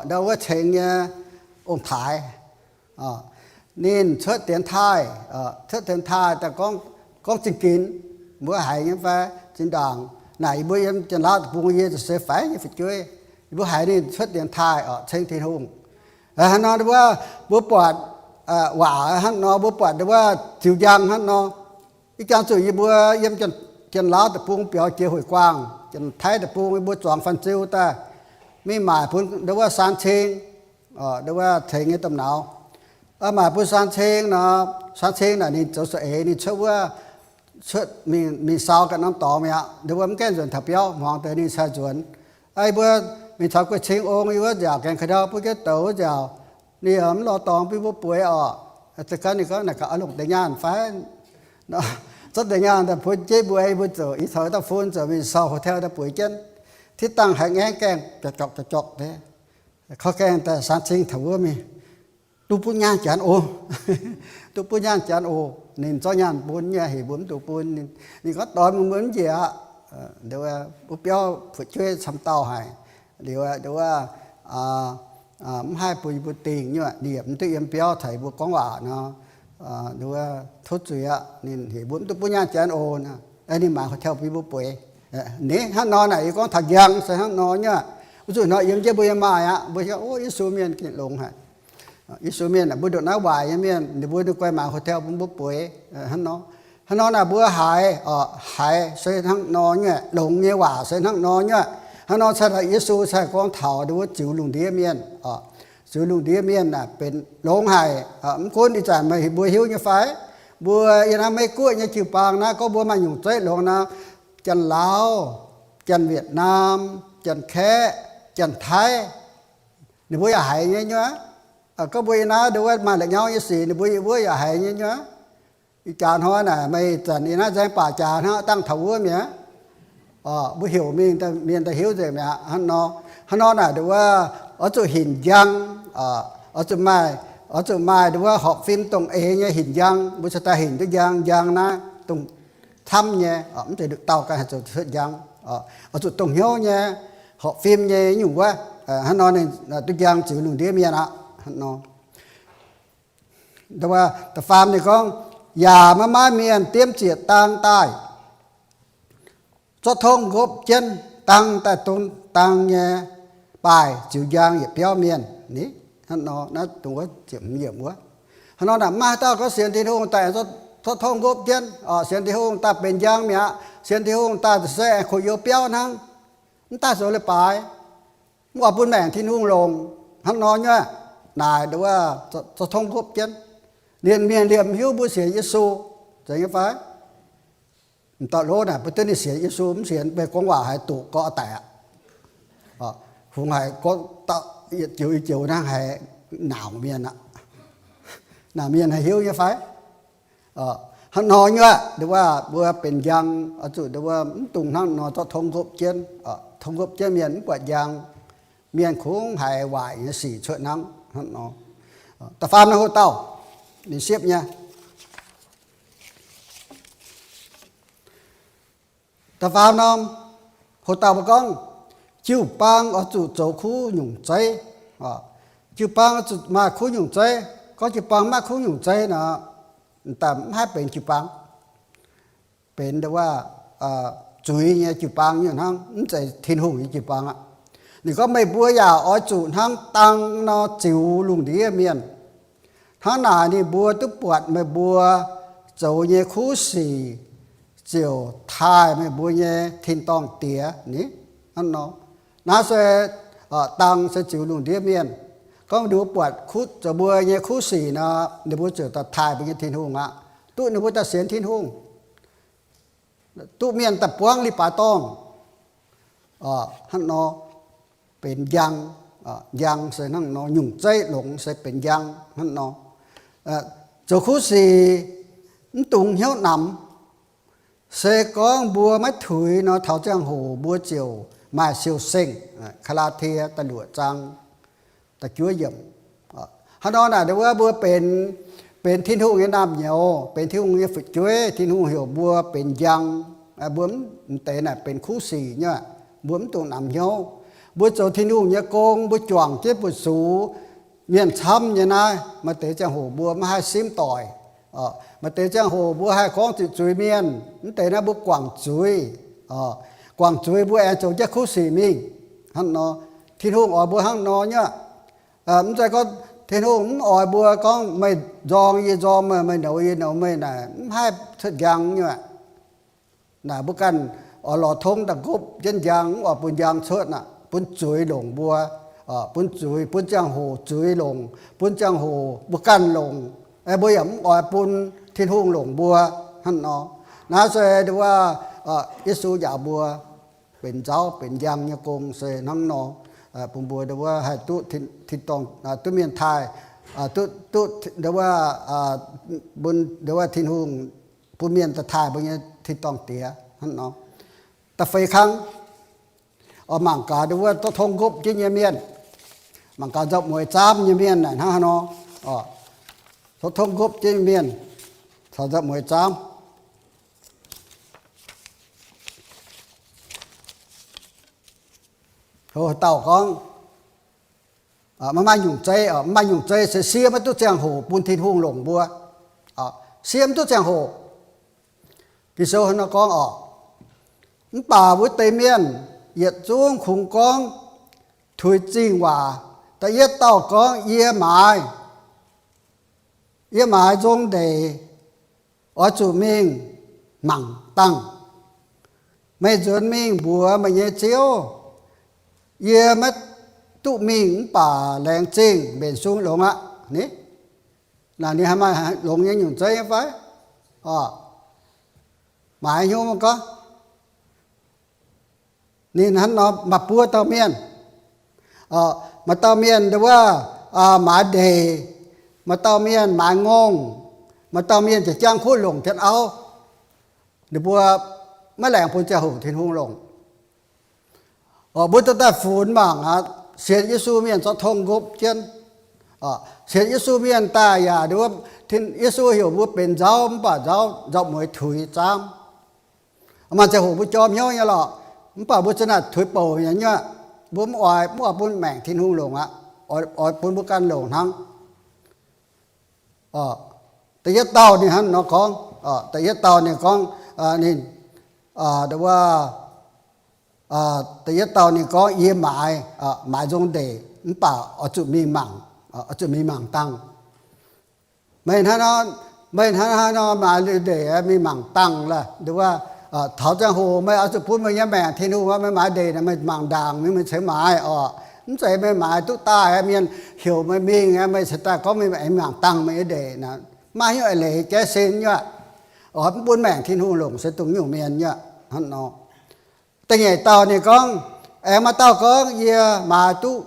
ndau wuov ceng nyei ong-taaix. Ninh cuotv dienx taaih, cuotv dienx taaih daaih gorngv, gorngv zingh ginx, mbuo haiz nyei fai? Zinh ndaangc naaic yie mbuo yiem Janx-Laauv deic-bung, yie se faix nyei fu'jueiv, yie mbuo haiz ninh cuotv dienx taaih oc, ceng Tin-Hungh. Hnangv nor wuov, mbuo buatc waac hnangv nor, mbuo buatc wuov ziux njang hnangv nor. Ih jangx zuqc yie mbuo yiem Janx-Laauv deic-bung biaux jiex hueic guaangh, Janx-Taiv deic-bung yie mbuo zuangx fanh ziu daaih, mingh maaic bun nduov wuov saan cing, nduov wuov ceng nyei domh nauz. Maaic bun saan cing nor, saan cing naaic ninh zoux saeng-eix, ninh cuotv wuov, cuotv mingh, mingh sau ganh norm dorngx mi'aqv. Nduov wuov mv gaengh nzuonx taux biauv, hmuangx deix ninh cai nzuonx. Yie mbuo mingh caux Guei Cing Ong yiem wuov nziaauc, gaengh ka'ndau butv jienv douz wuov nziaauc, ninh yaac mv lorz dorngx bun mbuo bueix orqc. Za'gengh ninh gorngv, Naaic gaax oix longc deix nyaanh fai? Zorqv deix nyaanh daaih bun jienv mbuo, yie mbuo ziouc, yie caux dauh fun ziouc mingh sau hotel daaih bueix jienv. Tix dangh haiz ngaengv gaengh jorqv jorqv jorqv jorqv deix. Koi gaengh daaih saan cing taux wuov mingh, Duqv butv nyaanh janx oc. Duqv butv nyaanh janx oc. Ninh zorqv nyaanh bun nyei, heuc mbuo mv dungx bun. Ninh gorngv, Dorn mbuo mv njiec aqv. Wuov biauv fu'jueiv camv dauh haic. Liuz, nduov, mv haih bun yie mbuo dingh nyei, ninh yaac mv duqv yiem biauv caux yie mbuo gorngv waac nor. Nduov, tov zuiz aqv. Ninh heuc mbuo mv dungx butv nyaanh janx oc. Ninh maaiz hotel bun yie mbuo bueix. Ninh hnangv nor naaic, yie gorngv taux njang se hnangv nor nyei. Wuov zuqc hnoi yiem jienv mbuo yaac maaih aqv. Mbuo hiuv, o, Yesu mienh gengh longx haic. Yesu mienh, mbuo ndongc naaiv waaic nyei mienh, ninh mbuo ninh guai maaiz hotel bun mbuo bueix hnangv nor. Hnangv nor naaic mbuo haiz, haiz se hnangv nor nyei, longx nyei waac se hnangv nor nyei. Hnangv nor cingx daaih Yesu cingx gorngv taux ndongc wuov ziux lungh ndiev mienh, ziux lungh ndiev mienh naaic benx longx haic. Mv gunv ih zanc meih mbuo hiuv nyei fai, mbuo yiem naaiv Meiv Guoqv nyei jiu-baang naaiv gorngv mbuo maaih nyungc zeiv longx nor, Janx-Laauv, Janx-Wietc^naam, Janx-Kaeqv, Janx-Taiv, ninh mbuo yaac haiz nyei nyuoqc. Gorngv mbuo yiem naaiv ndongc wuov maaih la'nyauv nyei sic ninh mbuo yiem wuov yaac haiz nyei nyuoqc. Ih jaax hnoi naaic meih zanc yiem naaiv nzaeng baac jaax hnangv dangh taux wuov mi'aqv. Mbuo heuc mingh mienh daaih hiuv nzengc mi'aqv. Hnangv nor, hnangv nor naaic ndongc wuov oix zuqc hinc njang, oix zuqc maaih, oix zuqc maaih ndongc wuov horpc fim dongh eix nyei hinc njang, mbuo cingx daaih hinc duqv njang. Njang naaiv dongh camv nyei, mv zeiz nduqc dauh ganh haih zoux cuotv njang. Oix zuqc dongh hnyouv nyei, horpc fim nyei nyungc wuov. Hnangv nor ninh duqv njang ziux lungh ndiev mienh aqv. Hnangv nor, da'faam ninh gorngv, yaac maiv maaih mienh diemv ziec dang daaih zorqv tongv nqopv jienv, dang daaih dong dang nyei baaih ziux njang yietc biauv mienh ni. Hnangv nor, naaiv dongh wuov ziepc hmz yiemc wuov. Hnangv nor naaic maiv maaih haaix dauh gorngv sienx Tin-Hungh daaih zorqv tongv nqopv jienv, sienx Tin-Hungh daaih benx njang mi'aqv. Sienx Tin-Hungh daaih se aengx kuonx youz biauv hnangv. Mv daaih zoux leiz-baaix, mv oix bun maengc Tin-Hungh longc. Hnangv nor nyuoqc, naaic ndongc wuov zorqv tongv nqopv jienv. Ninh mienh liemh hiuv mbuo sienx Yesu, zeiz nyei fai? M'dauh lov naaic bun duqv ninh sienx Yesu, mv sienx meih gorngv waac haiz doqc gorqv daic aqv. Fungx haiz gorngv yietc joux yietc joux hnangv haiz nauc mienh aqv. Nauc mienh haih hiuv nyei fai? Hnangv nor nyuoqc, ndongc wuov mbuo benx njang oix zuqc ndongc wuov mv dungx hnangv nor zorqv tongv nqopv jienv. Tongv nqopv jienv mienh mv buatc njang, mienh kungx haiz waaic nyei sic cuotv hnangv. Hnangv nor, da'faam norm hoc-dauh, ninh siepv nyei. Da'faam norm hoc-dauh mbuo gorngv, jiu-baang oix zuqc zoux kuv nyungc zeiv. Jiu-baang oix zuqc maaih kuv nyungc zeiv. Gorngv jiu-baang maiv maaih kuv nyungc zeiv nor, daaih mv haih benx jiu-baang, benx ndongc wuov zuiz nyei jiu-baang nyungc hnangv, mv zeiz Tin-Hungh nyei jiu-baang aqv. Ninh gorngv, meih mbuo yaac oix zuqc hnangv dang nor ziux lungh ndiev mienh. Hnangv naaic ninh mbuo duqv buatc meih mbuo zoux nyei kuv sic, ziouc taaih meih mbuo nyei tin-dorngh Diex ni. Hnangv nor, naaiv se dang se ziux lungh ndiev mienh. Gorngv ninh mbuo buatc kuv, zoux mbuo nyei kuv sic nor, ninh mbuo ziouc daaih taaih mbuo nyei Tin-Hungh aqv. Duqv ninh mbuo daaih sienx Tin-Hungh, duqv mienh daaih buangv li baaix dorngh. Hnangv nor, benx njang. Njang se hnangv nor, nyungc zeiv longx se benx njang hnangv nor. Zoux kuv sic mv dungx hnyouv namx. Se gorngv mbuo maiv tuix nor, taux ziangh hoc mbuo ziouc maaih siou-sengh. Gaa^laa^tie da'luoqc zaang da'juov yiemc. Hnangv nor naaic, ndongc wuov mbuo benx, benx Tin-Hungh nyei naamh nyouz, benx Tin-Hungh nyei fu'jueiv, Tin-Hungh heuc mbuo benx njang. Mbuo mv deix naaic benx kuv sic nyei, mbuo mv dungx namx hnyouv. Mbuo zoux Tin-Hungh nyei gong, mbuo juangc jienv buoz-sux mienh camv nyei naaiv, maaih deix ziangh hoc mbuo maiv haih simv doic. Maaih deix ziangh hoc mbuo haih gorngv zuqc zuiz mienh, mv deix naaiv mbuo guangc zuiz. Guangc zuiz mbuo aengx zoux jienv kuv sic mingh. Hnangv nor, Tin-Hungh oix mbuo hnangv nor nyei. Mv zeiz gorngv Tin-Hungh mv oix mbuo gorngv meih nzorng yie nzorng meih, meih nouz yie nouz meih naaic, mv haih cuotv njang nyei. Naaic mbuo ganh oix lorz tongv daaih nqopv jienv njang, mv oix bun njang cuotv aqv. Bun zuiz longc mbuo, bun zuiz, bun ziangh hoc zuiz longc, bun ziangh hoc mbuo ganh longc. Mbuo yaac mv oix bun Tin-Hungh longc mbuo. Hnangv nor, naaiv se ndongc wuov Yesu njaaux mbuo benx nzauv benx njang nyei gong se hnangv nor, bun mbuo ndongc wuov haih duqv tin, tin-dorngh, duqv mienh taaih, duqv, duqv ndongc wuov, bun ndongc wuov Tin-Hungh, bun mienh daaih taaih mbuo nyei tin-dorngh Diex hnangv nor. Da'feix kang, oix mangc gaax ndongc wuov zorqv tong nqopv jienv nyei mienh, mangc gaax nzauh mueiz zaamv nyei mienh naaic hnangv haaix nor. Zorqv tong nqopv jienv nyei mienh caux nzauh mueiz zaamv. Haaix dauh gorngv maiv maaih nyungc zeiv, maiv maaih nyungc zeiv se siev maiv duqv ziangh hoc bun Tin-Hungh longc mbuo. Siev maiv duqv ziangh hoc. Ging-Sou hnangv nor gorngv oc, mv baac wuov deix mienh yietc zungv kungx gorngv tuix zingh waac. Da'yietv dauh gorngv, yie maaiz, yie maaiz nzong ndeic, oix zuqc mingh. mangc dangh. Meih nzuonx mingh mbuox meih nyei ziouv, yie maiv duqv mingh mv baac laengz zingh mbenc sung longx aqv. Ni, naaic ninh haih maaih longx nyei nyungc zeiv nyei fai? Orqc, maaiz hnyouv mv gorngv ninh hnangv nor maaih buo dauh mienh. Maaih dauh mienh nduov, maaiz ndeic, maaih dauh mienh maaiz ngongh, maaih dauh mienh jiex jangv kuv longc jienv auv. Ninh mbuo maiv laengz bun ziangh hoc Tin-Hungh longc. Mbuo dorh daaih funx mangc aqv, sienx Yesu mienh zorqv tong nqopv jienv. Sienx Yesu mienh daaih yaac nduov, Yesu heuc mbuo benx nzauv mv baac nzauv nzauv mueiz tuix zaamv. Maaih ziangh hoc mbuo jorm hnyouv nyei lorqc, mv baac mbuo za'naaic tuix bouc nyei nyuoqc. Mbuo mv oix, mv oix bun maengc Tin-Hungh longc aqv, oix bun mbuo ganh longc hnangv. Da'yietv dauh ninh hnangv nor gorngv, da'yietv dauh ninh gorngv, ninh, da'yietv dauh ninh gorngv, yie maaiz, maaiz nzong ndeic mv baac oix zuqc mingh mangc, oix zuqc mingh mangc dangh. Meih hnangv nor, meih hnangv nor maaiz ndeic mingh mangc dangh laaih, nduov, taux ziangh hoc meih oix zuqc bun meih nyei maengc Tin-Hungh, meih maaiz ndeic naaic meih mangc ndaangc mingh meih ceix maaiz orqc. Mv zeiz meih maaiz duqv daaih mienh heuc meih mingh, meih ceix daaih gorngv meih mangc dangh meih nyei ndeic naaic, maaih hnyouv eix leiz jaiv sin nyuoqc. Oix mv bun maengc Tin-Hungh longc se dongh nyungc mienh nyuoqc hnangv nor. Da'nyeic dauh ninh gorngv, aengx maaih dauh gorngv, yie maaiz duqv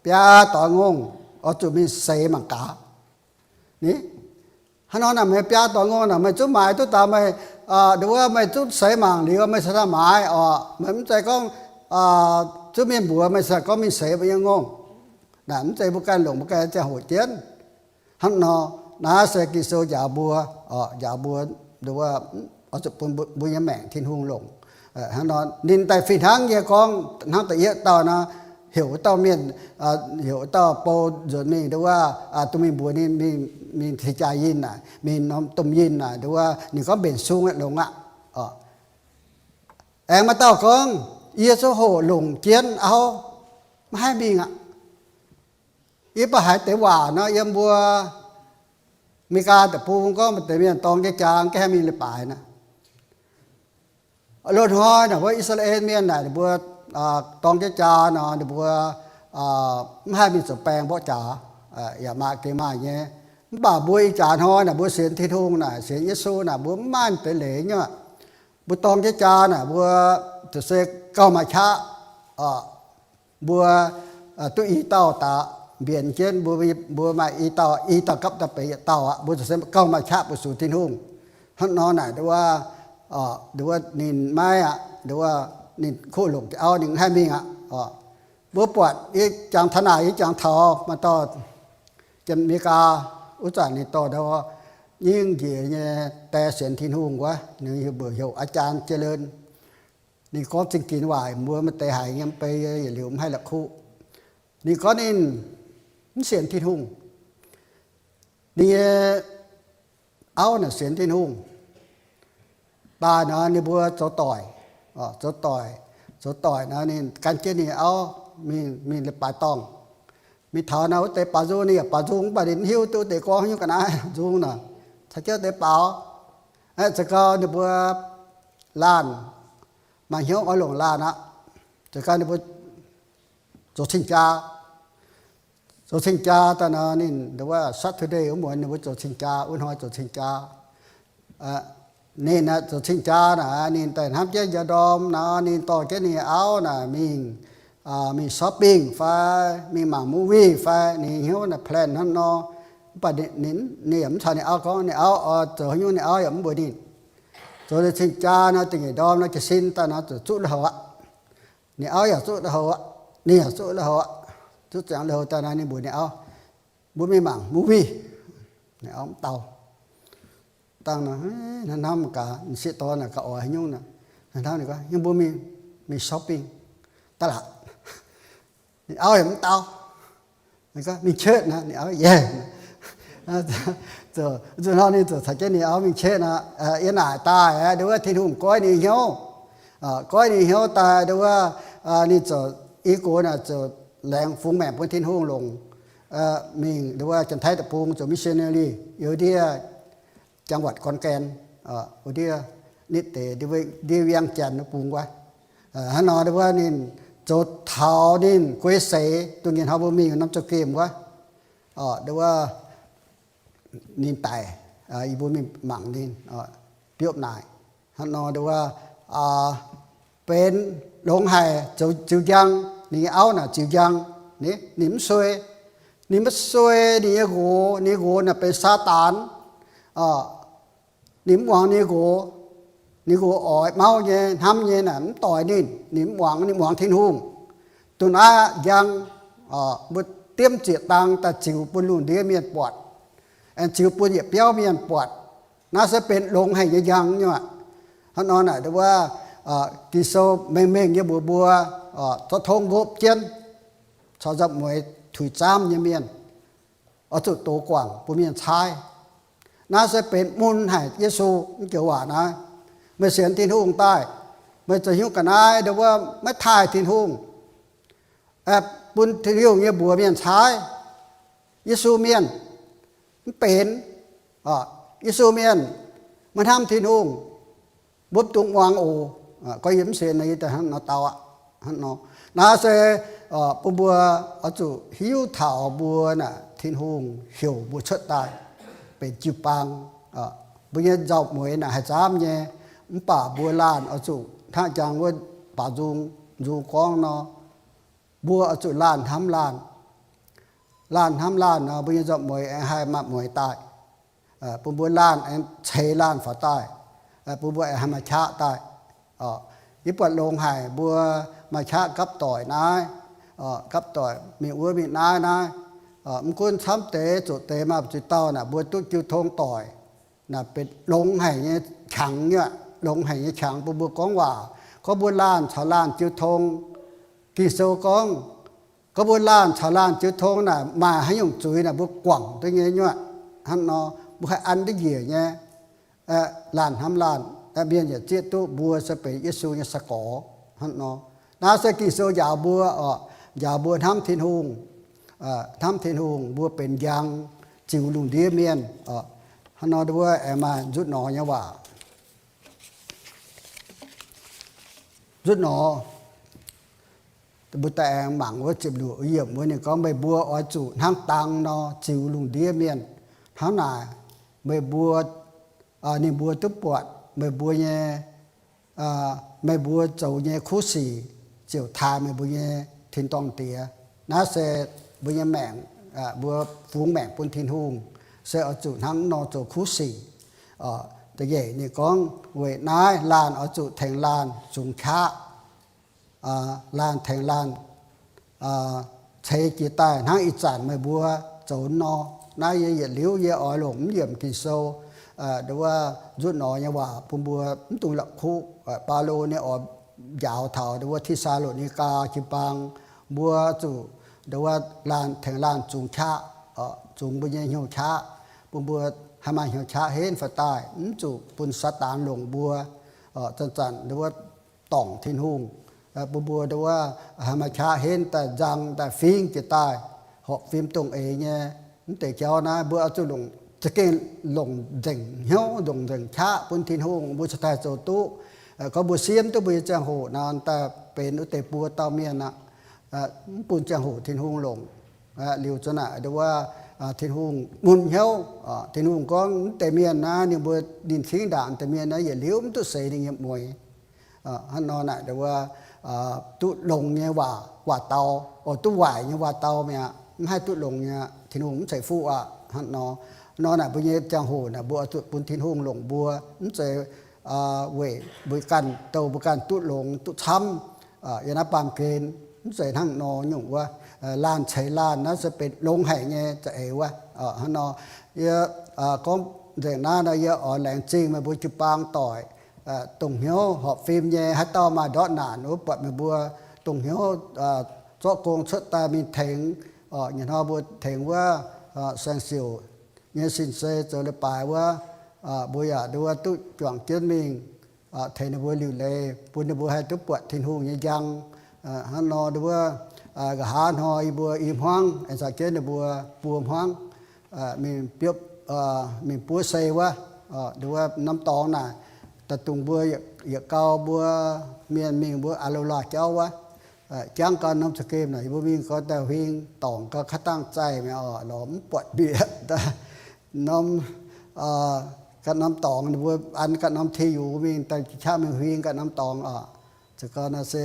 biaa doix ngongh, oix zuqc mingh seix mangc gaax. Ni, hnangv nor naaic meih biaa doix ngongh naaic meih zungv maaiz duqv daaih meih, nduov, meih zungv seix mangc liuz meih ceix daaih maaiz orqc. Meih mv zeiz gorngv zungv mienh mbuox meih ceix gorngv mingh seix meih nyei ngongh. Naaic mv zeiz mbuo ganh longc mbuo ganh ziangh hoc jienv. Hnangv nor, naaiv se Ging-Sou njaaux mbuo, njaaux mbuo, nduov, oix zuqc bun mbuo nyei maengc Tin-Hungh longc. Hnangv nor ninh daaih fih hnangv nyei gorngv hnangv da'yietv dauh nor, heuc wuov dauh mienh, heuc wuov dauh bou nzuonx mingh, nduov, dongh mingh mbuox ninh mingh, mingh ceix jaa yinh naaic, mingh norm domh yinh naaic, nduov, ninh gorngv mbenc sung longx aqv. Aengx maaih dauh gorngv, yie ziouc hoqc longc jienv auv, maiv haih mingh aqv. Yie mv baac haiz deix waac nor, yiem mbuo Meigaa deic-bung gorngv maaih deix mienh dorng jienv jaa, mv gaengh haih mingh leiz-baaix naaic. Loz-hnoi naaic wuov I^saa^laa^en Mienh naaic ninh mbuo dorng jienv jaa nor, ninh mbuo mv haih mingh zoux baeng mborqv jaax, yaac maaih gengh maaih nyei. Mv baac mbuo ih jaax hnoi naaic mbuo sienx Tin-Hungh naaic, sienx Yesu naaic, mbuo mv maaih deix leiz nyei. Mbuo dorng jienv jaa naaic mbuo ziouc se gauh maaih qaqv. Mbuo duqv i dauh daaih mbienx jienv, mbuo, mbuo maaih i dauh, i dauh gapv daaih benx yietc dauh aqv. Mbuo ziouc se gauh maaih qaqv bu sux Tin-Hungh. Hnangv nor naaic nduov, ninh maiv aqv, nduov, ninh kuv longc auv ninh mv haih mingh aqv. Mbuo buatc yie jangx taux naaic, yie jangx taux maaih dauh Janx-Meigaa, wuov zanc ninh dorh ndau nyingv njiec nyei die sienx Tin-Hungh wuov, ninh mbuo heuc อาจารย์เจริญ. Ninh gorngv zingh ginx waac mbuo maaih deix haiz nyei, mv bei yietc liuz mv haih la'kuqv. Ninh gorngv ninh mv sienx Tin-Hungh. Ninh nyei auv naaic sienx Tin-Hungh. Daaih nor ninh mbuo zoux doic, zoux doic, zoux doic nor ninh gan jienv ninh auv mingh, mingh leiz-baaix dorngh. Mingh taux nor wuov deix baaux nzung, ninh yaac baaux nzung mv baac ninh mv hiuv duqv wuov deix gorngv nyungc ga'naaiv nzung nor, caux jienv wuov deix baaux. Zoux gau ninh mbuo laanh maaih hnyouv oix longc laanh aqv. Zoux gau ninh mbuo zoux cing-jaa. Zoux cing-jaa daaih nor ninh nduov Saturday wuov muonz ninh mbuo zoux cing-jaa, wuov hnoi zoux cing-jaa. Ninh zoux cing-jaa naaic ninh daaih hnamv jienv njaaux ndorm nor ninh dorh jienv ninh auv naaic mingh, mingh shopping fai mingh mangc movie fai ninh hnyouv naaic plan hnangv nor. Mv baac ninh yaac mv caux ninh auv gorngv, ninh auv oix zoux haaix nyungc ninh auv yaac mv mbuox ninh. Zoux liuz cing-jaa nor da'nyeic ndorm nor jiez sin daaih nor zuqc zuqv lui-houx aqv. Ninh auv yaac zuqv lui-houx aqv. Ninh yaac zuqv lui-houx aqv. Zuqv ziangx lui-houx daaih nor ninh mbuox ninh auv, mbuo mingh mangc movie. Ninh auv mv dau. Dangh nor, hnamv hnamv gaax, m'sieqv dorn naaic gauh oix haaix nyungc nor, hnamv ninh gorngv, mbuo mingh, mingh shopping daaih laac. Ninh auv yaac mv dau. Ninh gorngv, mingh church naaic, ninh auv, yaac. Zuqc nor ninh ziouc caux jienv ninh auv mingh church naaic. Yiem naaic daaih aeqv, nduov Tin-Hungh goiv ninh hnyouv. Goiv ninh hnyouv daaih nduov, ninh ziouc i gox naaic ziouc laengz fungx maengc bun Tin-Hungh longc, mingh nduov Janx-Taiv deic-bung zoux missionary, yiem ndiev จังหวัดขอนแก่น wuov ndiev. nitv deix ndie wiang janx bungx wuov. Hnangv nor wuov ninh zoux taux ninh guei seix, dongh nyic hnoi mbuo mingh norm zouv gemh wuov, wuov ninh daic, yie mbuo mingh mangc ninh, biopv naaic. Hnangv nor wuov benx longx haic, zoux ziux njang, ninh nyei auv naaic ziux njang, ninh mv suei. Ninh mv suei ninh nyei nqox, ninh nyei nqox naaic benx Saadaan. Ninh mv muangx ninh nyei nqox. Ninh nqox oix mauv nyei, hnamv nyei naaic mv doix ninh. Ninh mv muangx, ninh muangx Tin-Hungh. Duqv naaiv njang, mbuo diemv zieqc dang daaih ziux bun lungh ndiev mienh buatc, aengx ziux bun yietc biauv mienh buatc. Naaiv se benx longx haic nyei njang nyei aqv. Hnangv nor naaic wuov, Ging-Sou mengh mengh nyei mbuox mbuo, zorqv tong nqopv jienv, caux nzauh mueiz tuix zaamv nyei mienh, oix zuqc dox guangc bun mienh caaiv. Naaiv se benx mun haic Yesu mv joux waac naaiv. Meih sienx Tin-Hungh daaih, meih zoux hnyouv ga'naaiv ndau wuov maiv taaih Tin-Hungh, bun Tin-Hungh nyei mbuox mienh caaiv. Yesu mienh mv benx. Yesu mienh maiv hnamv Tin-Hungh. Mbuo mv dungx muangx oc. Gorngv yie mv sienx nor, yie daaih hnangv nor dau aqv. Hnangv nor, naaiv se bun mbuo oix zuqc hiuv taux mbuo naaic Tin-Hungh heuc mbuo cuotv daaih benx jiu-baang. Mbuo nyei nzauh mueiz naaic haih zaamv nyei, mv baac mbuo laanh oix zuqc hnangv jangx wuov baaux nzung, nzung gorngv nor, mbuo oix zuqc laanh hnamv laanh. Laanh hnamv laanh nor, mbuo nyei nzauh mueiz aengx haih maaih mueiz daaih, bun mbuo laanh aengx ceix laanh faaux daaih, bun mbuo aengx haih maaih qaqv daaih. Yie buatc longx haic mbuo maaih qaqv gapv doic naaiv, gapv doic mingh wuov mingh naaiv naaiv. Mv gunv camv deix zoqc deix maaih zuiz dauh naaic mbuo duqv jiu tong doic. Naaic benx longx haic nyei qangx nyei, longx haic nyei qangx bun mbuo gorngv waac. Gorngv mbuo laanh caux laanh jiu tong, Ging-Sou gorngv, gorngv mbuo laanh caux laanh jiu tong naaic maaih haaix nyungc zuiz naaic mbuo guangc duqv nyei nyuoqc. Hnangv nor mbuo haih an duqv njiec nyei. Laanh hnamv laanh, mienh yaac zieqv duqv mbuo se benx Yesu nyei sai-gorx. Hnangv nor, naaiv se Ging-Sou njaaux mbuo oc, njaaux mbuo hnamv Tin-Hungh, hnamv Tin-Hungh, mbuo benx njang ziux lungh ndiev mienh. Hnangv nor wuov aengx maaih nzutv nor nyei waac. Nzutv nor, mbuo daaih aengx mangc wuov ziepc luoqc yiemc wuov ninh gorngv, meih mbuo oix zuqc hnangv dang nor ziux lungh ndiev mienh. Hnangv naaic, meih mbuo, ninh mbuo duqv buatc meih mbuo nyei, meih mbuo zoux nyei kuv sic ziouc taaih meih mbuo nyei tin-dorngh Diex. Naaiv se mbuo nyei maengc, mbuo fungx maengc bun Tin-Hungh se oix zuqc hnangv nor zoux kuv sic. Da'nyeic ninh gorngv, weic naaiv laanh oix zuqc tengx laanh zungx qaqv. Laanh tengx laanh ceix jiez daaih hnangv ih zanc meih mbuo zoux nor. Naaiv yie yietc liuz yie oix longc mv yiemc Ging-Sou, nduov, nzutv nor nyei waac bun mbuo mv dungx la'kuqv. Baulo ninh oix njaaux taux nduov Te^saa^lo^ni^gaa jiu-baang, mbuo zuqc nduov laanh tengx laanh zungx qaqv, zungx mbuo nyei hnyouv qaqv, bun mbuo haih maaih hnyouv qaqv henv faaux daaih, mv zuqc bun Saadaan longc mbuo zanc-zanc nduov dorngc Tin-Hungh, bun mbuo nduov haih maaih qaqv henv daaih nzang daaih fingx jiez daaih, horpc fim dongh eix nyei. Mv deix jauv naaiv mbuo oix zuqc longc, za'gengh longc nzengc hnyouv, longc nzengc qaqv bun Tin-Hungh mbuo cingx daaih zoux duqv. Gorngv mbuo siemv duqv mbuo nyei ziangh hoc nor, daaih benx wuov deix buo dauh mienh aqv. Mv bun ziangh hoc Tin-Hungh longc. Liuz zunv naaic nduov, Tin-Hungh mun hnyouv. Tin-Hungh gorngv mv deix mienh naaiv, ninh mbuo ninh fingx ndaangc deix mienh naaiv yietc liuz mv duqv seix ninh nyei mueix. Hnangv nor naaic nduov, duqv longx nyei waac, waac-dau, oix duqv waaic nyei waac-dau mi'aqv. Mv haih duqv longx nyei, Tin-Hungh mv ceix fuqv aqv. Hnangv nor, nor naaic mbuo nyei ziangh hoc naaic mbuo oix zuqc bun Tin-Hungh longc mbuo, mv zeiz weic mbuo ganh douh mbuo ganh duqv longx duqv camv. Yiem naaiv baamh gen, mv zeiz hnangv nor nyungc wuov. Laanh ceix laanh naaiv se benx longx haic nyei za'eix wuov. Hnangv nor, yie gorngv nzengc naaiv nor, yie oix laengz zingh meih mbuo jiu-baang doic, dongh hnyouv horpc fim nyei. Haaix dauh maaih ndortv naanc wuov, buatc meih mbuo dongh hnyouv zorqv gong cuotv daaih mingh tengx. Nyei hnoi mbuo tengx wuov saeng-siouc nyei sin-sei zoux leiz-baaix wuov, mbuo yaac nduov duqv juangc jienv mingh tengx ninh mbuo liuc leiz, bun ninh mbuo haih duqv buatc Tin-Hungh nyei njang. Hnangv nor nduov, nqa'haav hnoi yie mbuo i hmuangv aengx caux jienv ninh mbuo buo hmuangv mingh biopv, mingh buov sei wuov, nduov norm dorngx naaic, daaih dungx mbuo yietc gau mbuo mienh mingh mbuo a'loh-laah jauv wuov, jangv gau norm za'gem naaic, yie mbuo mingh gau daaih huing dorngc gau, kaav dangh zaih mi'aqv oc, lorz mv buatc mbiec. Norm, ganh norm dorngx, mbuo an ganh norm tei yungz mingh, daaih qaqv mingh huing ganh norm dorngx oc. Za'gengh naaiv se